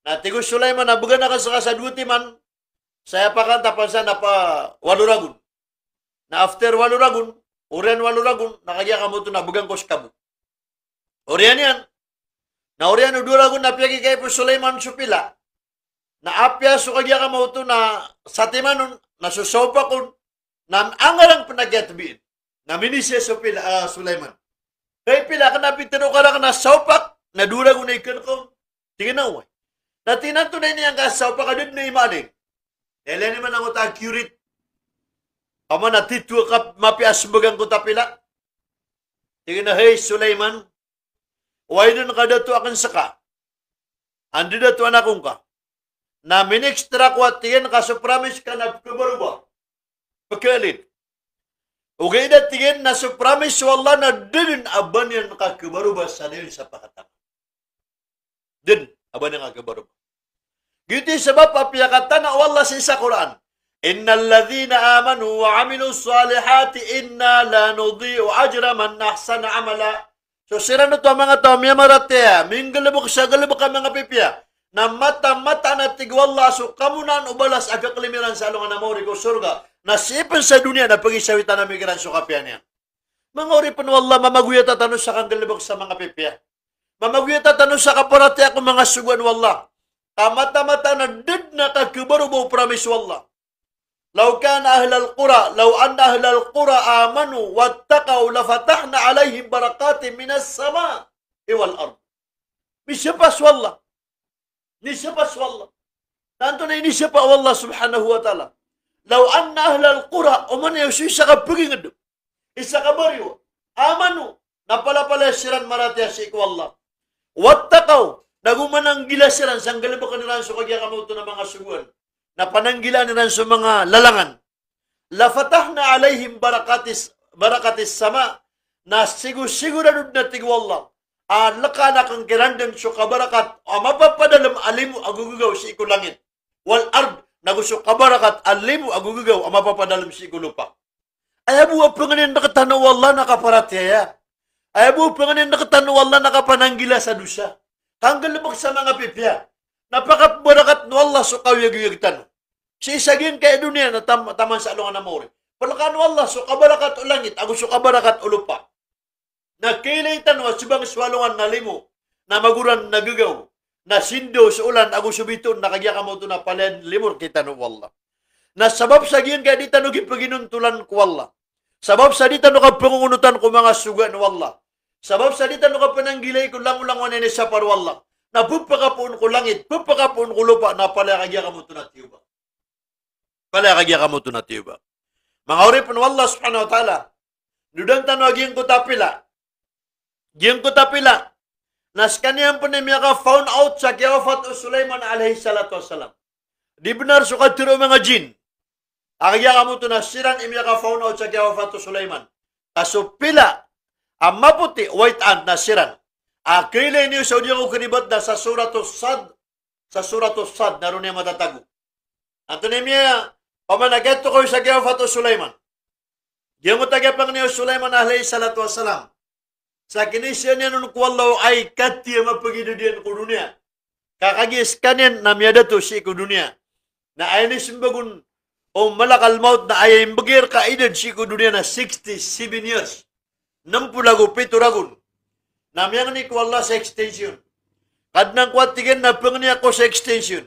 Na tig o Sulaiman a bgan akn ska sa dowa timan, sa aya pakantapan sa na pa walo ragon. Na after walo ragon, oriyan walo ragon, na kagiya kamaoto na bgan ko ska bo. Oriyan iyan, na oriyan o dowa ragon na piyakikaip o Sulaiman so pila. Na apiya so kagiya kamaoto na satiman on, na so saopak on, na angarang pn a kiyatbiin. Na minisiya so pila, ah, Sulaiman. Hay pila, kna a pitharo ka rakn a saopak, na dowa ragon i kn ko. Tig iyan a oway. Na tig iyan a antonaa i niyan ka saopak a da dn i maana. Ilay niyo man angkoto a accurate. Pman a titho ka mapiya a smbag angkoto a pila. Tig iyan a hay Sulaiman, oway dn ka dato akn ska. Anda dato anak ongka. Na minextra ko a tig iyan ka so promise ka na pkhabaroba. Pkhalid. Ogaid a tig iyan na so promise o Allah na da dn a ba niyan ka khabaroba sa da dn sa pakatama. Da dn a ba niyan ka khabaroba. Giyoto i sabap a piyakatana o Allah sii sa Quran. Innal ladhina amanu wa amilus salihati inna la nudhi'u ajra man ahsana amala. So siran oto a manga taw a miyamaratiyaya, minggalbk sa galbk a manga pipiya. Na mataan, mataan a tig o Allah a so kamonaan o balas a kaklim iran sa alongan a maori ko sorga. Na sii pn sa doniya na pagisawitan ami kiran so kapiya niyan. Manga oripn o Allah, mamagoyata tano sa kanggalbk sa manga pipiya. Mamagoyata tano sa kaparatiyaya ko manga sogoan o Allah. Ka mataan, mataan a da dn a kakhabaroba o promise o Allah. Law kana ahlal qura, law anna ahlal qura amanu wattaqaw lafatahna alayhim barakatin minas sama'i wal ard. Misapa so Allah. Misapa so Allah. Tanto na inisapa o Allah subhanahu wa ta'ala. Law anna ahlal qura, oman iyo so isa ka pagingd, isa ka bariyo, amanu, na palapalaya siran maratiyaya sii ko Allah. Wattaqaw, nago mananggila siran sa nggalbkn iran so kagiya kamaoto na manga sogoan. Na pananggilaan iran so manga lalangan. Lafatahna alayhim barakatis, barakatis sama. Na sigo-, sigorado dn a tig o Allah a lkaan akn kiran dn so kabarakat a mapapadalm a limo a gogagaw sii ko langit. Wal ard, nago so kabarakat a limo a gogagaw a mapapadalm sii ko lopa. Aya bo a pangnin rktano o Allah na kaparatiyaya. Aya bo a pangnin rktano o Allah na kapananggila sa dosa. Kanggalbk sa manga pipiya. Na pakapbarakat o Allah so kaoyagoyag tano. Sii sa giyangkai a doniya na tam-, taman sa alongan a maori. Plkaan o Allah so kabarakat o langit, ago so kabarakat o lopa. Na kailay tano a so bangso alongan na limo, na magoran na gagaw, na sindaw so olan ago so bitoon na kagiya kamaoto na palaya limo rktano o Allah. Na sabap sa giyangkai a di tano gipaginontolan ko Allah. Sabap sa di tano kapangongonotan ko manga sogoan o Allah. Sabap sa di tano kapananggilai ko langolangon a inisapar o Allah. Na pphakapoon ko langit, pphakapoon ko lopa, na palaya kagiya kamaoto na tiyoba. Palaya kagiya kamaoto na tiyoba. Manga oripn o Allah subhanahu wa ta'ala. Dodan tano a giyangkoto a pila. Giyangkoto a pila. Na skaniyan pn i miyaka-found out sa kiyawafat o Sulaiman alayhis salatu wassalam. Di bnar so katharo o manga jinn a kagiya kamaoto na siran i miyaka-found out sa kiyawafat o Sulaiman. Ka so pila a mapoti, white ant, na siran. A kailay niyo sa odi ako karibat na sa Suratus Sad, sa Suratus Sad, na roo niyan matatago. Antonaa i miya, opama na kiyatokawi sa kiyawafat o Sulaiman. Giyangkoto a kiyapangni o Sulaiman alayhis salatu wassalam sa kinisiya niyan on ko Allah o aya katiya a mapagidad iyan ko doniya. Ka kagiya skaniyan na miyadato sii ko doniya. Na aya inisembag on o malakal maut na aya imbegay rka a idad sii ko doniya na sixty-seven years. Nem polo ago pito ragon. Na miyangni ko Allah sa extension. Kadnan ko, a tig iyan, na pangni ako sa extension.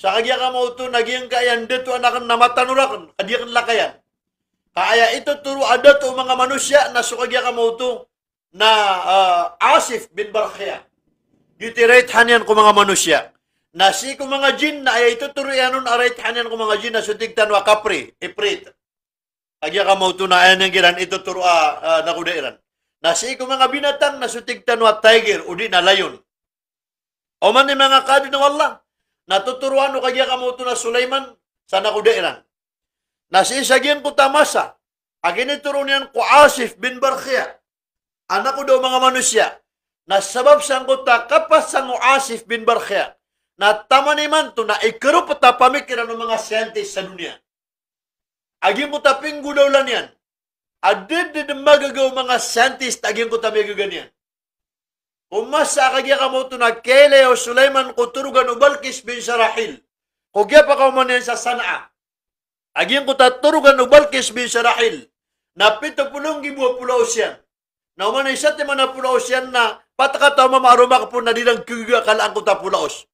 Sa kagiya ka maoto na giyangkaya a dato aken na matano raken, ka di aken lakayan. Ka aya itotoro a dato o manga manosiya na so kagiya ka maoto na, ah, Asif bin Barkhiya. Giyoto i right hand iyan ko manga manosiya. Na sii ko manga jin na aya itotoro iyan on a right hand iyan ko manga jin na so tig tano a kapri, ifrit. Kagiya ka maoto na aya niyan kiran itotoro a, ah, nakoda iran. Na sii ko manga binatang na so tig tano a tiger, odi na lion. Oman i manga kaadn o Allah, na totoroan o kagiya ka maoto na Sulaiman sa nakoda iran. Na sii sa giyangkoto a masa a kinitoro niyan ko Asif bin Barkhiya a nakoda o manga manosiya. Na sabap sangkoto a kapasang o Asif bin Barkhiya, na taman imanto na ikaropet a pamikiran o manga scientist sa doniya a giyangkoto a pinggolawla niyan a da dn magaga o manga scientist a giyangkoto a miyagaga niyan. Ko masa a kagiya ka maoto na kiyailaya o Sulaiman ko torogan o Balqis bin Sarahil ko kiyapakaoma niyan sa Sana'a. A giyangkoto a torogan o Balqis bin Sarahil na pito polo nggibo a polaos iyan. Na oman i satiman a polaos iyan na pat kataw a mama a romakpon na di ran kagaga kala angkoto a polaos.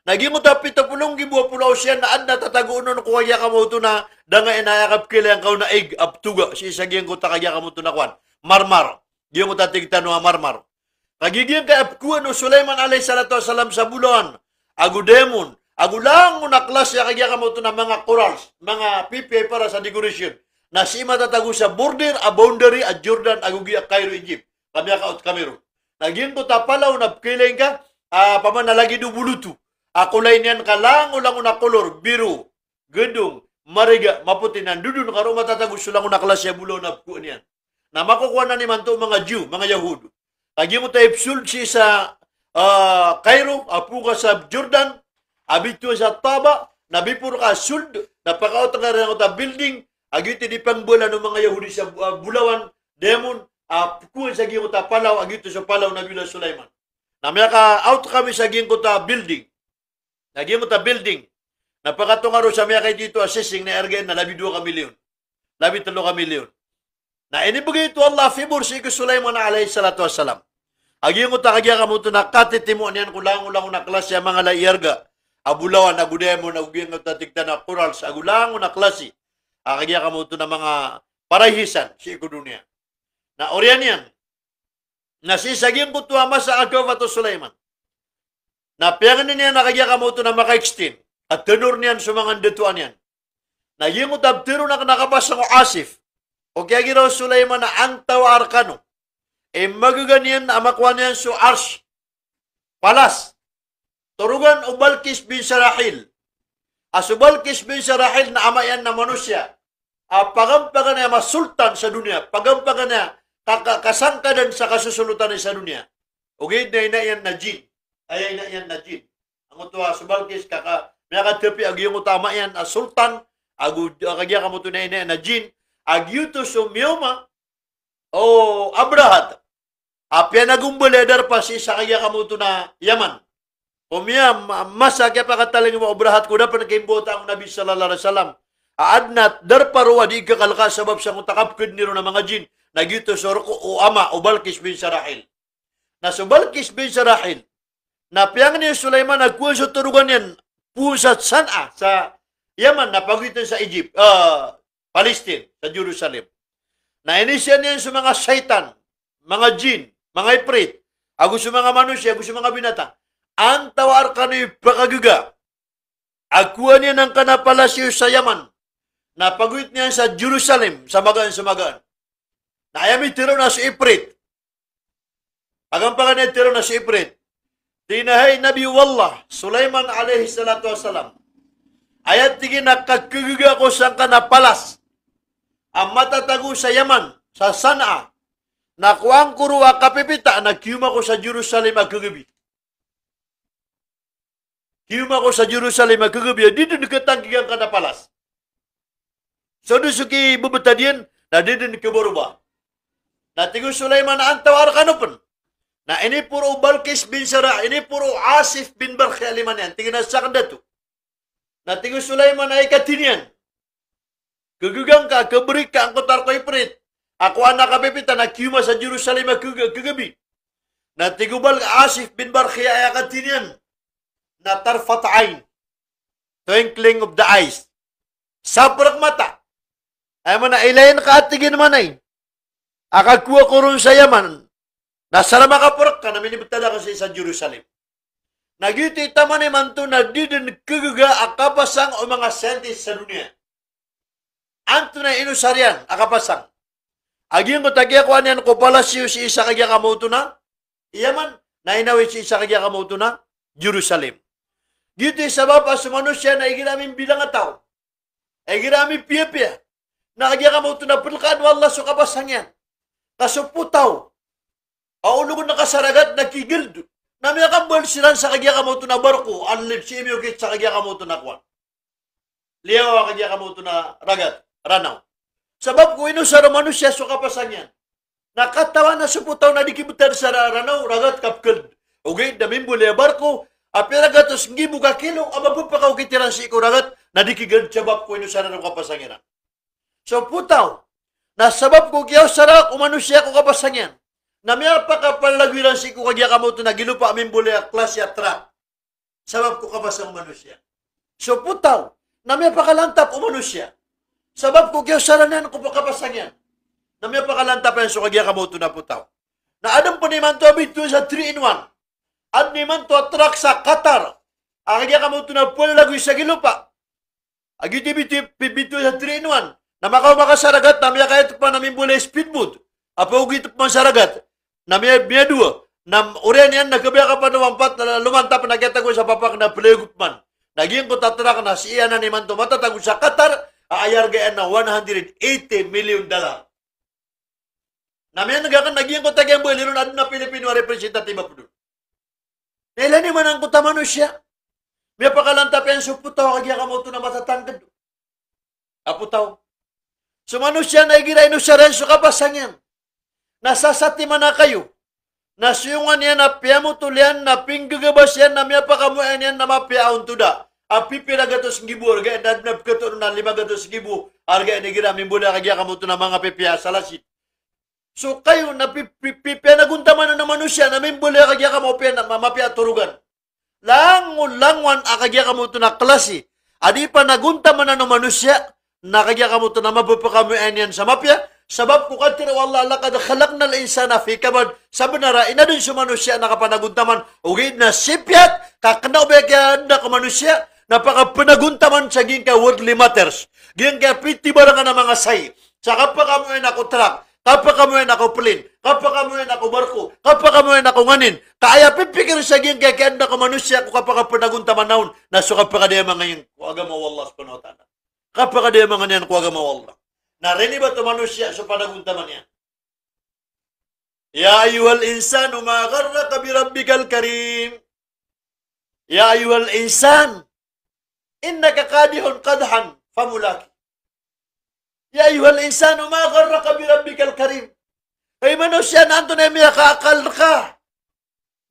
Na giyangkoto a pito polo nggibo a polaos iyan na adn a tatagoon on ko kagiya ka maoto na da ngka aya kapkhailay angka on a ig a ptoga sii sa giyangkoto a kagiya ka maoto na kowan, marmar. Giyangkoto a tig tano a marmar. Kagiya giyangkaya a pkowaan o Sulaiman alayhis salatu wassalam sa bolawan ago diamond ago langon a klasi a kagiya ka maoto na manga corals, manga pipiya para sa decoration, na sii matatago sa border a boundary a Jordan ago giya Cairo, Egypt, ka miyakaot kami ron. Na giyangkoto a palaw na pkhailay ngka a, pamana lagid o boloto a kolay niyan ka langolangon a kolor, biro, gedong, mariga, mapoti, na ndodon ka roo matatago so langon a klasi a bolawan a pkowaan iyan. Na makokowa anan imanto o manga Jew, manga Yahud. Ka giyangkoto a ipsold sii sa, ah, Cairo a poon ka sa Jordan a bitowan sa Taba, na before ka sold na pakaot ngka sa giyangkoto a building a giyoto i di pangbalan o manga Yahudi sa, ah, bolawan, diamond, a pkowaan sa giyangkoto a palaw a giyoto so palaw o Nabiyullah Sulaiman. Na miyakaot kami sa giyangkoto a building. Na giyangkoto a building na pakatonga roo sa miyakaito a sising na arga iyan na labi dowa ka milyon, labi telo ka milyon. Na inibegay oto o Allah a favor sii ko Sulaiman alayhis salatu wassalam a giyangkoto a kagiya ka maoto na katitimoa niyan ko langolangon a klasi a manga lay i arga a bolawan ago diamond ago giyangkoto a tig tano a corals ago langon a klasi a kagiya ka maoto na manga paraihisan sii ko doniya. Na oriyan iyan na sii sa giyangkoto a masa a kawafat o Sulaiman na piyangni niyan a kagiya ka maoto na maka-extend a tenure niyan so manga ndatoan iyan. Na giyangkoto a ptharoon aken a kapasang o Asif o kiyagira o Sulaiman a antawaa rekano i magaga niyan a makowa niyan so Arsh, palas, torogan o Balqis bin Sarahil. A so Balqis bin Sarahil na ama iyan na manosiya a pagampagan iyan a sultan sa doniya, pagampagan iyan a ka, ka, kasangkadan sa kasosolotan sa doniya. Ogaid na ina iyan na jin. Aya ina iyan na jin. Angkoto a so Balqis ka, ka, miyakatapi a giyangkoto a ama iyan a sultan, ago, a kagiya ka maoto na ina iyan na jin, a giyoto so miyaoma o Abrahat a piyanagombal iyan a darpa sii sa kagiya ka maoto na Yaman. Ko miya ma-, masa a kiyapakatalingoma o Abrahat ko da pen kimbota o Nabi sallallahu alaihi wasallam a adn a darpa roo a di kakalka sabap sangkoto a kapkadni ron a manga jin, na giyoto so rk o ama o Balqis bin Sarahil. Na so Balqis bin Sarahil na piyangni o Sulaiman a kowaan so torogan iyan poon sa Sana'a sa Yaman na pagoyten sa Egypt, ah, Palestine, sa Jerusalem. Na inisian iyan so manga shaytan, manga jin, manga ifrit, ago so manga manosiya, ago so manga binatang, antawaa rekano i pakagaga a kowaan iyan angkanan a palasyo sa Yaman na pagoyten iyan sa Jerusalem sa magaan sa magaan. Na aya mitero na so ifrit. Pagampagan iyan tero na so ifrit. Tig iyan a, hay Nabi o Allah Sulaiman alayhis salatu wassalam, aya tig iyan a kakagaga ako sangkanan a palas a matatago sa Yaman, sa Sana'a, na kowaan ko roo a kapipita na kiyoma ko sa Jerusalem a kagabi. Kiyoma ko sa Jerusalem a kagabi a di den katangkigan angkanan a palas. So den so kibebetad iyan Na di dn khabaroba. Na tig o Sulaiman a antawaa rkano pn. Na iniporo o Balqis bin Sara, iniporo o Asif bin Barkhiya a lima niyan. Tig iyan a sakn dato. Na tig o Sulaiman a ikathini niyan. Khagegang ka, khabrik ka angkoto a rk o Ifrit. Ako anak a pipita na khiyoma sa Jerusalem a khaga-, khagabi. Na tig o Bal-, Asif bin Barkhiya a ikathini niyan. Na tarfat ain. Twinkling of the eyes. Saprk mata. Aya maana ilayin ka a tig iyan manay. A kakowa ko ron sa Yaman. Na sa rama kaprk ka na minibtad akn sii sa Jerusalem. Na giyoto i taman imanto na di dn khagaga a kapasang o manga scientist sa doniya. Antonaa i inosar iyan a kapasang? A giyangkoto a kiyakowa niyan ko palasyo sii sa kagiya kamaoto na Yaman, na inawit sii sa kagiya kamaoto na Jerusalem. Giyoto i sabap a so manosiya na igira a mimbilang a taw, igira a mipiyapiya, na kagiya kamaoto na plkaan o Allah so kapasang iyan. Ka so potaw a olog na kasaragat na kigld, na miyakambal siran sa kagiya kamaoto na barko, a lid sii miyokit sa kagiya kamaoto na kowan. Liyawaw a kagiya kamaoto na ragat, ranaw. Sabap ko inosar o manosiya so kapasang iyan. Na katawan a so potaw na di kibtad sa ra-, ranaw, ragat ka pkld. Ogaid na mimbaloy a barko a pira gatos nggibo ka kilo a mapapakaokit iran sii ko ragat, na di kigld sabap ko inosar iran o kapasang iran. So potaw na sabap ko kiyaosara o manosiya ko kapasang iyan, na miyapakapalagoy iran sii ko kagiya kamaoto na gilopa a mimbaloy a klasi a trak. Sabap ko kapasang o manosiya. So potaw na miyapakalantap o manosiya. Sabap ko kiyaosara niyan ko kapasang iyan, na miyapakalantap iyan so kagiya kamaoto na potaw. Na adn pn imanto a bitowan sa three in one. Adn imanto a trak sa Qatar a kagiya kamaoto na palagoy sa gilopa. A giyoto i bitowan, bitowan sa three in one. Na makaoma ka sa ragat na miyakaito pman a mimbaloy a speedboat a paogit pman sa ragat. Na miya, miyadowa. Na oriyan iyan na khabaya ka pn o mampat na lomantap na kiyatago sa papak na playogo pman. Na giyangkoto a trak na sii anan imanto matatago sa Qatar a aya rga iyan na one hundred eighty million dollar. Na miyan'g akn na giyangkoto a kiyambaloy ron adn a Pilipino a representative a pd on. Na ilay niyo man angkoto a manosiya. Miyapakalantap iyan so potaw a kagiya kamaoto na matatangkd a potaw. So manosiya na igira inosar iyan so kapasang iyan, na sasatiman a kayo na soyongan iyan a piyamotol iyan, na pinggagabas iyan, na miyapakamoayan iyan na mapiya a ontoda a pipira gatos nggibo a rga iyan, na adn a pkhato ron na lima gatos nggibo a rga iyan igira mimbaloy a kagiya kamaoto na manga pipiya a salasid. So kayo na pi-, pi-, pi-, piyanagontaman o manosiya na mimbaloy a kagiya kamaoto na ma-, mapiya a torogan. Langolangowan a kagiya kamaoto na klasi a di panagontaman o manosiya, na kagiya kamaoto na mapapakamoayan iyan sa mapiya. Sabap ko katharo o Allah, "Laqad khalaqnal insana fi kabad." Sabnar a inadn so manosiya na kapanagontaman, ogaid na sipiyat, ka kna o ba kiyaanda ko manosiya na pakapanagontaman sa giyangkaya worldly matters. Giyangkaya pitibarangan a manga sai. Sa kapakamoayan ko trak, kapakamoayan ko plane, kapakamoayan ko barko, kapakamoayan ko nganin. Ka aya pipikir sa giyangkaya kiyaanda ko manosiya ko kapakapanagontaman on, na so kapakadayamanga iyan ko agama o Allah subhanahu wa ta'ala. Kapakadayamanga niyan ko agama o Allah. Na rinibat o manosiya so panagontaman iyan. Ya ayyuhal insanu ma gharraka bi rabbikal karim. Ya ayyuhal insan, innaka kadihun kadhan famulaqi. Ya ayyuhal insanu ma gharraka bi rabbikal karim. Hay manosiya, na antonaa i miyakaakal rka,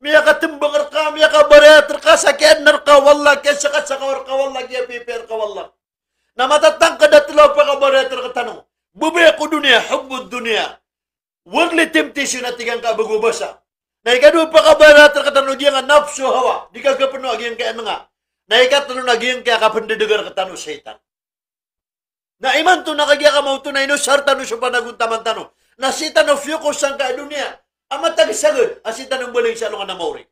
miyakatmbang rka, miyakabarayat rka sa kiyaadn rka o Allah, kiyasakasaka rka o Allah, kiyapipiya rka o Allah. Na matatangkd a tlo a pakabarayat rktano. Babaya ko doniya, hubbud doniya. Worldly temptation a tig angka a bago a basa. Na ikadowa a pakabarayat rktano giyangkaya nafsu hawa, di ka kapno a giyangkaya manga. Na ikatlo na giyangkaya kapndadagar rktano o shaytan. Na imanto na kagiya kamaoto na inosar tano so panagontaman tano. Na sii tano fiyokos sangkaya doniya a matagsagad, a sii tano mbaling sa alongan a maori.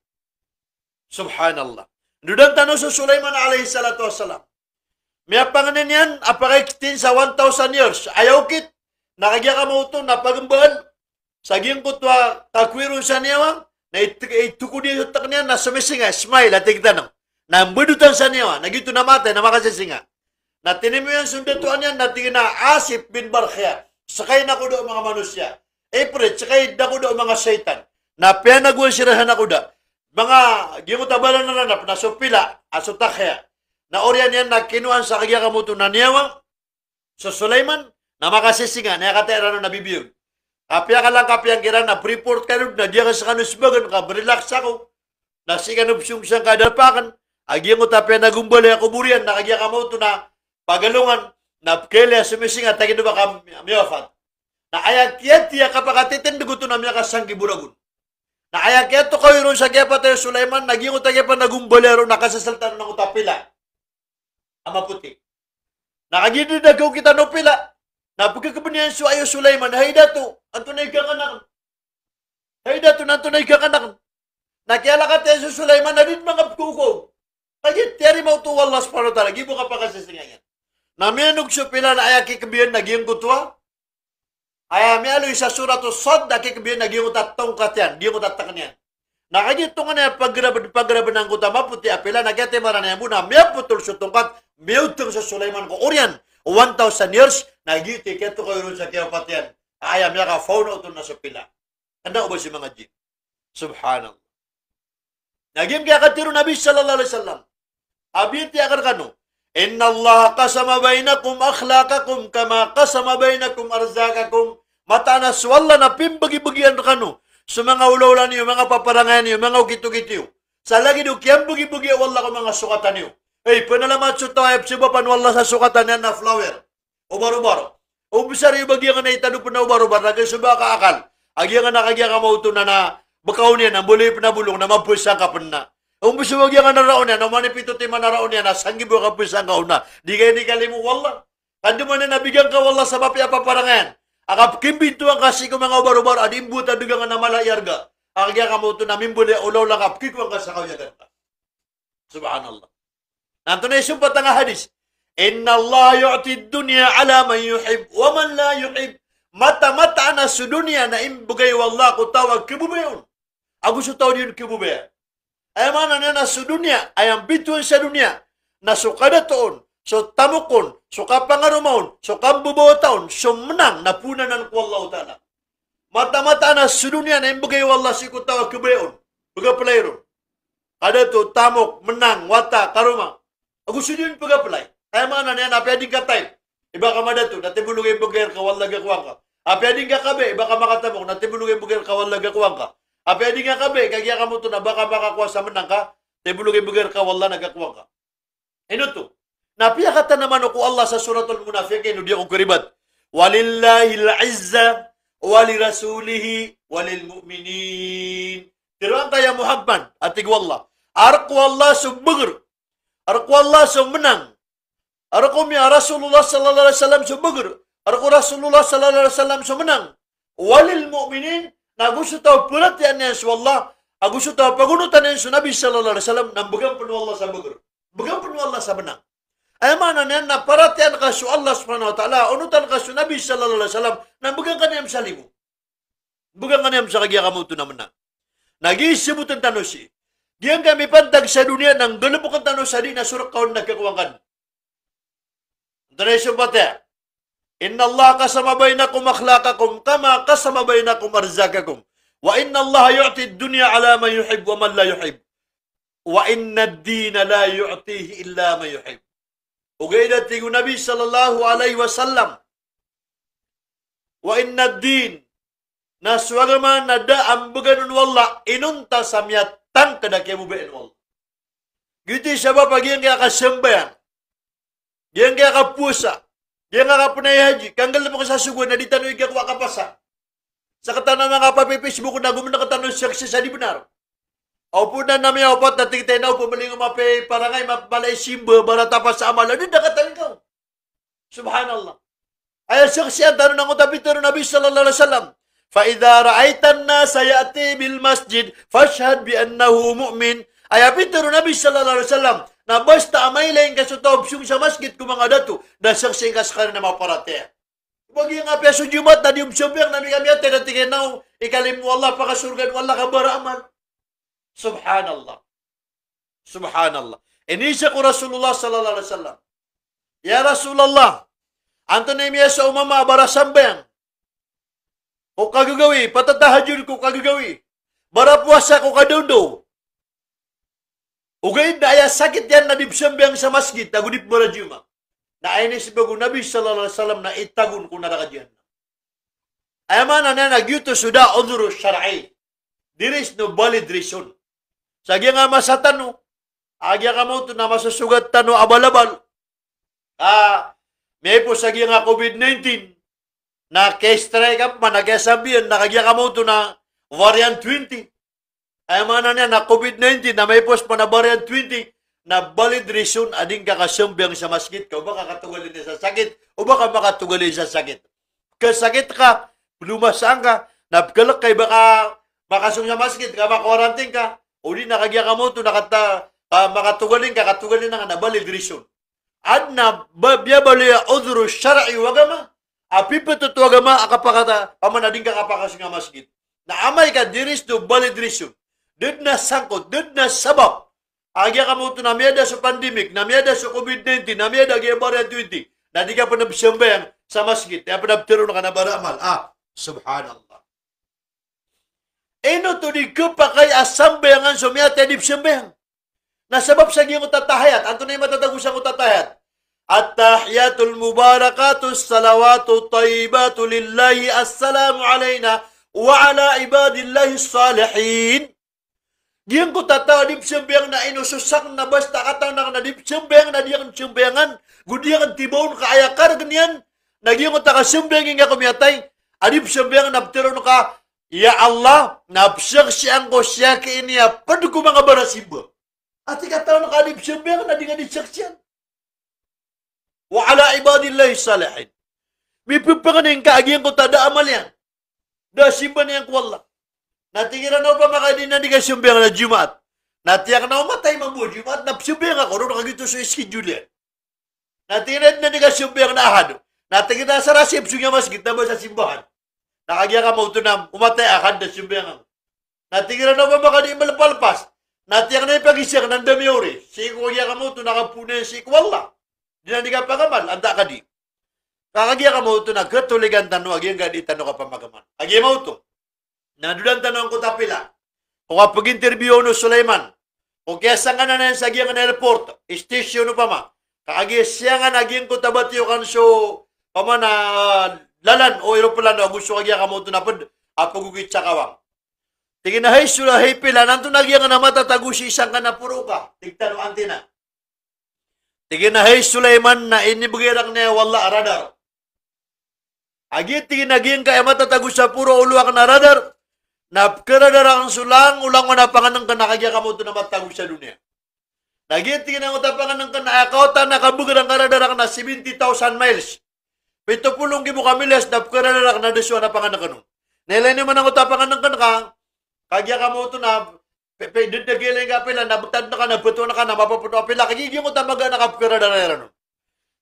Subhanallah. Ndodan tano so Sulaiman alayhis salatu wassalam. Miyapangnin iyan a pakaiktin sa one thousand years. Aya okit na kagiya kamaoto na pagmbaan sa giyangkoto a kakowi ron sa niyawa, na it-, itokod iyan so tk niyan na somisinga, smile a tig tano. Na mbadotan sa niyawa, na giyoto na matay, na makasisinga. Na tinimo iyan so ndatoan iyan, na tig iyan a Asif bin Barkhiya, seka i nakoda o manga manosiya. Ifrit, seka i nakoda o manga shaytan. Na piyanagowan siran sa nakoda. Manga giyangkoto a bala na ranap, na so pila, a so takiya. Na oriyan iyan na kinowaan sa kagiya kamaoto na niyawa so Sulaiman, Na makasisinga, na aya kataya rano na bibiyag. Kapiya ka lang, kapiya ngkiran na pre-report ka rod na di akn skano sbagan ka, relax ako. Na sii kano psong sangka a darpa akn. A giyangkoto a piya na gombalay a kobor iyan, na kagiya ka maoto na pagalongan, na pkailay a somisinga, ta kino ba ka miyawafat. Na aya kiyatiya kapakatitindg oto na miyakasanggibo ragon. Na aya kiyatokawi ron sa kiyapatay o Sulaiman, na giyangkoto a kiyapanagombala ron na kasasaltan o angkoto a pila a mapoti. Na kagiya di da kaokit o pila, na pkhakbn iyan so aya o Sulaiman, "Hay dato, antonaa i kakan akn? Hay dato, na antonaa i kakan akn?" Na kiyalakat iyan so Sulaiman, na di dn manga pkhaokaw. Kagiya tiyarima oto o Allah subhanahu wa ta'ala, giya bo kapakasisinga iyan. Na miyanog so pila na aya kikbiyan na giyangkoto a Aya miyaaloy sa Surat As-Sadd a kikbiyan na giyangkoto a tongkat iyan, giyangkoto a tk iyan. Na kagiya tonganay a pagrabn, pagrabn angkoto a mapoti a pila na kiyatimaran iyan bo na miyapotol so tongkat, miyaotng so Sulaiman ko oriyan, one thousand years, na giyoto i kiyatokawi ron sa kiyawapat iyan. Aya miyakafaona oto na so pila. Kna o ba si manga jin. Subhanallah. Na giyangkaya katharo o Nabi sallallahu alaihi wasallam. A biyatiya akn rkano, "Innallaha qasama bainakum akhlaqakum kama qasama bainakum arzaqakum." Mataan a so Allah na pimbagibagi iyan rkano so manga olaola niyo, manga paparangay niyo, manga okit-okit iyo, sa lagid o kiyambagibagi o Allah ko manga sokatan iyo. Ey, pnalamat so taw a aya pzabapan o Allah sa sokatan iyan na flower. O baro-baro. O mbsa riyo ba giyangkanan a itadop na o baro-baro, na kagiya so ba ka akal a giyangkanan a kagiya ka maoto na, na bkaon iyan, na mbaloy pn a bolong, na mapos sangka pn na. O mbsa ba giyangkanan a raon iyan, na oman i pito timan a raon iyan, na sanggibo a kapos sangka on na di ka inikalimo o Allah. Ka andamanaya na bigan ka o Allah sa mapiya a paparangayan a kapkimbintoan ka sii ko manga o baro-baro a di mbowat a dgangn a mala i arga. A kagiya ka maoto na mimbaloy a olaola ka pkikowan ka sa kawiyagan ka. Subhanallah. Na antonaa i sompat angkai a hadis? "Innallaha yu'tid dunya ala man yuhib wa man la yuhib." Mata-mataan a so doniya na imbgay o Allah ko taw a khababaya on ago so taw a di on khababaya. Aya maana niyan na so doniya, aya mbitowan sa doniya na so kadato on, so tamok on, so kapangaroma on, so kambabawata on, so mnang na poonan ko Allahu Ta'ala. Mata-mataan a so doniya na imbgay o Allah sii ko taw a khababaya on. Pgaplay ron. Kadato, tamok, mnang, wata, karoma. Ago so di on pgaplay. Aya maana niyan na apiya di ngka type, i ba ka madato, na tibolog a imbgay rka o Allah a gakowa ngka. Apiya di ngka kabe, i ba ka makatamok, na tibolog a imbgay rka o Allah a gakowa ngka. Apiya di ngka kabe, kagiya ka maoto na ba ka makakowa sa mnang ka, tibolog a imbgay rka o Allah na gakowa ngka. Ino oto? Na piyakatanaman o ko Allah sa Suratul Munafiqin, o di ako karibat. "Walillahil izzatu wa lirasulihi wa lil mu'minin." Tharoon ka ya Muhammad, a tig o Allah. A rk o Allah so bgr. A rk o Allah so mnang. A rk o miya Rasulullah sallallahu alaihi wasallam so bgr. A rk o Rasulullah sallallahu alaihi wasallam so mnang. "Wa lil mu'minin," na go so taw a paratiyayaan iyan so Allah, ago so taw a pagonotan iyan so Nabi sallallahu alaihi wasallam, na mbgan pn o Allah sa bgr. Mbgan pn o Allah sa mnang. Aya maana niyan na paratiyayaan ka so Allah subhanahu wa ta'ala, onotan ka so Nabi sallallahu alaihi wasallam, na mbgan ka niyan sa limo. Mbgan ka niyan sa kagiya ka maoto na mnang. Na giya sabotn tano sii. Giyangkaya mipantag sa doniya na nggalbkn tano sa di na so rk on na kakowa ngka dn. Antonaa i sompat iyan? "Innallaha qasama bainakum akhlaqakum kama qasama bainakum arzaqakum. Wa innallaha yu'tid dunya ala man yuhib wa man la yuhib. Wa innad dina la yu'tihi illa man yuhib." Ogaid a tig o Nabi sallallahu alaihi wasallam, "Wa innad din," na so agama na da a mbgan on o Allah inonta sa miyatangkd a kiyababayaan o Allah. Giyoto i sabap a giyangkaya kasambayang, giyangkaya kapowasa, giyangkaya kapnay haji, kanggalbk sa sogoan na di tano igakowa kapasa. Sktano a manga papi-Facebook na gomnk tano saksi sa di bnar. Aw pn na miyawapat na tig tano, aw pn, mling o mapiya i parangay, mapmala i simba, barat a pasa a mala, di da katangkaw. Subhanallah. Aya saksian tano na angkoto a pitharo o Nabi sallallahu alaihi wasallam, "Fa idha ra'aitan nasa ya'ti bil masjid, fashhad bi annahu mu'min." Aya pitharo o Nabi sallallahu alaihi wasallam, na basta a mailay ngka so taw a psong sa masgit ko manga dato, na saksian ka skaniyan a maparatiyaya. Bagi nga apiya so Jumat na di omsambayang na miyatay na tig iyan a ikalimo o Allah, pakasorgaan o Allah ka bara amal. Subhanallah. Subhanallah. Iniza ko Rasulullah sallallahu alaihi wasallam, "Ya Rasulullah, antonaa i miyasa o mama a bara sambayang ko kagagawii, patatahajud ko kagagawii, bara powasa ko kadaondaw, ogaid na aya sakit iyan na di psambayang sa masgit ago di pmbara Jumat?" na inisbag o Nabi sallallahu alaihi wasallam na itago on ko naraka jahannam. Aya maana niyan na giyoto so da udhru shar'i. There is no valid reason. Sa giyangkai a masa tano, a giyangkai a maoto na masosogat tano a balabal. A, miyaipos sa giyangkai a covid nineteen, na kiyasambay ka pman, na kiyasambiyan, na kagiya ka maoto na variant twenty. Aya maana niyan na covid nineteen, na miyaipos pman a variant twenty, na valid reason a di ngka kasambayang sa masgit ka, o ba ka katogalin sa sakit, o ba ka makatogalin sa sakit. Kasakit ka, plomasaan ka, na pkalk ka i ba ka makasong sa masgit ka, makawarantin ka, odi na kagiya ka maoto na kata, ka makatogalin ka, katogalin ka na valid reason. Adn a ba-, biyabaloy a udhru shar'i o agama, a pipetoto o agama a kapakata, pman a di ngka kapakasong a masgit. Na amay ka there is no valid reason. Da dn a sangkot, da dn a sabap. A giya ka maoto na miyada so pandemic, na miyada so covid nineteen, na miyada giya variant twenty. Na di ka pn psambayang sa masgit, di ka pn ptharoon ka na bara amal. A, subhanallah. Ino oto di khapakay a sambayangan so miyatay a di psambayang? Na sabap sa giyangkoto a tahiyat, antonaa i matatago sangkoto a tahiyat? At-tahiyatul mubarakatus salawatut tayyibatu lillahi, assalamu alaina wa ala ibadillahis salihin. Giyangkoto a taw a di psambayang na ino so sakn na basta katawan akn a di psambayang na di akn sambayangan, go di akn tibaon ka aya kargn iyan, na giyangkoto a kasambayang ingka ko miyatay a di psambayang na ptharoon ka, ya Allah, na pzaksian ko siyaki ini a pd ko manga barasimba. Ati katawan ka a di psambayang na di ngka di zaksian. Wa ala ibadillahis salihin. Mipphangnin ka a giyangkoto a da amal iyan, da simba niyan ko Allah. Na tig iran a opama ka di na di ka sambayang na Jumaat. Na tig akn a omatay mambo a Jumaat na psambayang ako ron, ka giyoto so schedule iyan. Na tig iran a di na di ka sambayang na Ahad. Na tig iran a sarasip so giya masgit na ba sa simbahan. Na kagiya ka maoto na omatay a Ahad na sambayang ako. Na tig iran a opama ka di malpalpas. Na tig akn a ipagisa akn na da miyaori. Sii ko kagiya ka maoto na kapoon iyan sii ko Allah. Di na di ka pagamal, antaa ka di. Ka kagiya ka maoto na katoligan tano a giyangkai a di tano kapamagaman. Kagiya maoto na dodan tano angkoto a pila. Ko kapag-interview on o Sulaiman, ko kiyasangkanan iyan sa giyangkai a airport, station opama. Ka kagiya siyangan a giyangkoto a batiyokan so, opama na, lalan o eroplano ago so kagiya ka maoto na pd a pagogit sa kawang. Tig iyan a hay Sula-, hay pila, na antonaa giyangkai a matatago sii sangkanan a poro ka? Tig tano antenna. Tig iyan a hay Sulaiman, na inibgay rakn iyan o Allah a radar. Kagiya tig iyan a giyangkai a matatago sa poro a olo akn a radar, na pkharadar akn so langolangon a pangnngkn a kagiya ka maoto na matatago sa doniya. Na giya tig iyan angkoto a pangnngkn a aya kaotan a kabgr angkai a radar akn na seventy thousand miles. Pito polo nggibo ka miles na pkharadar akn na da so ana pangnngkn on. Na ilay niyo man angkoto a pangnngkn ka, kagiya ka maoto na pe-, pe-, da, da giya ilay ngka a pila, na btad ngka, na btad ngka, na mapapto a pila, kagiya giyangkoto a magaan a kapkharadar iran on.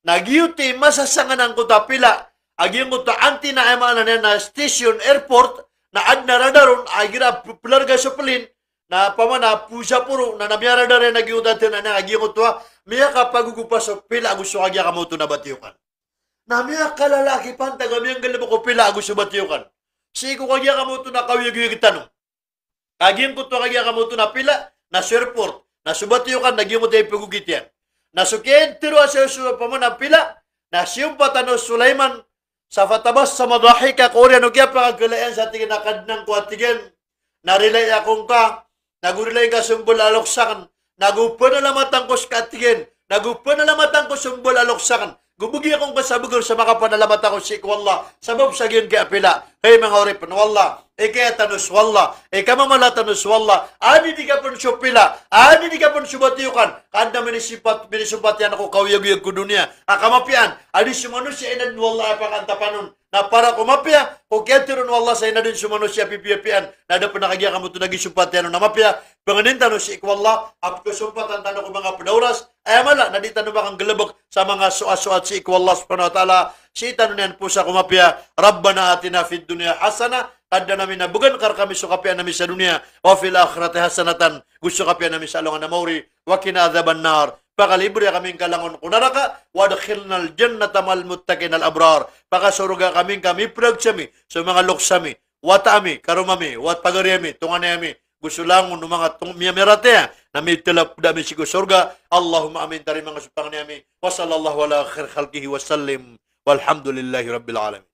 Na giyoto i masasangan angkoto a pila a giyangkoto a antenna, aya maana niyan na station, airport, na adn a radar on, a igira p-, plarga so plane, na opama na poon sa poro, na, na miyaradar iyan a giyangkoto a antenna niyan a giyangkoto a miyakapagogopa so pila ago so kagiya ka maoto na batiyokan. Na miyakalala a kipantag a miyanggalbk o pila ago so batiyokan. Sii ko kagiya ka maoto na kaoyagoyag tano. Ka giyangkoto a kagiya ka maoto na pila, na so airport, na so batiyokan, na giyangkoto i pagogit iyan. Na so kiyatharo a so, so opama na pila, na siyompatan o Sulaiman, sa fatabassama dahika, ko oriyan o kiyapakagala iyan sa tig iyan a Kadnan ko a tig iyan, na rilai ako ngka, na go rilai ngka so mbala a loks akn, na go panalamatan ko ska tig iyan, na go panalamatan ko so mbala a loks akn, go bgi ako ngka sa bgr sa makapanalamat ako sii ko Allah, sabap sa giyangkai a pila. Hay manga oripn o Allah, ikaya tano so Allah, ikamamala tano so Allah, adi di ka pn so pila, adi di ka pn so batiyokan, ka adn a minisompat, minisompat iyan ko kaoyagoyag ko doniya a kamapiyaan, adi so manosiya inadn o Allah a pakaantapan on. Na para ko mapiya, ko kiyatharo o Allah sa inadn so manosiya a pipiyapiyaan, na da pn a kagiya ka maoto na gisompat iyan on a mapiya. Pangnin tano sii ko Allah a pkhasompatan tano ko manga pd a oras, aya mala na di tano makanggalbk sa manga soat-soat sii ko Allah subhanahu wa ta'ala, sii tano niyan posa ko mapiya. Rabbana atina fid dunya hasanah, Kadnan ami na bgan ka rkami so kapiyaan ami sa doniya, wa fil akhirati hasanatan, go so kapiyaan ami sa alongan a maori, wa qina adhaban nar, Pakalibriya kami ngka langon ko naraka, wa adkhilnal jannata ma'al muttaqinal abrar. Pakasorga kami ngka miprag sami so manga loks ami, wata ami, karoma ami, wat pagari ami, tonganay ami, go so langon o manga tong-, miya-, miyamaratiyaya na mitala pd ami sii ko sorga. Allahumma amin, tarimaa nga so pangni ami. Wa sallallahu ala khairi khalqihi wa sallim. Walhamdulillahi rabbil alamin.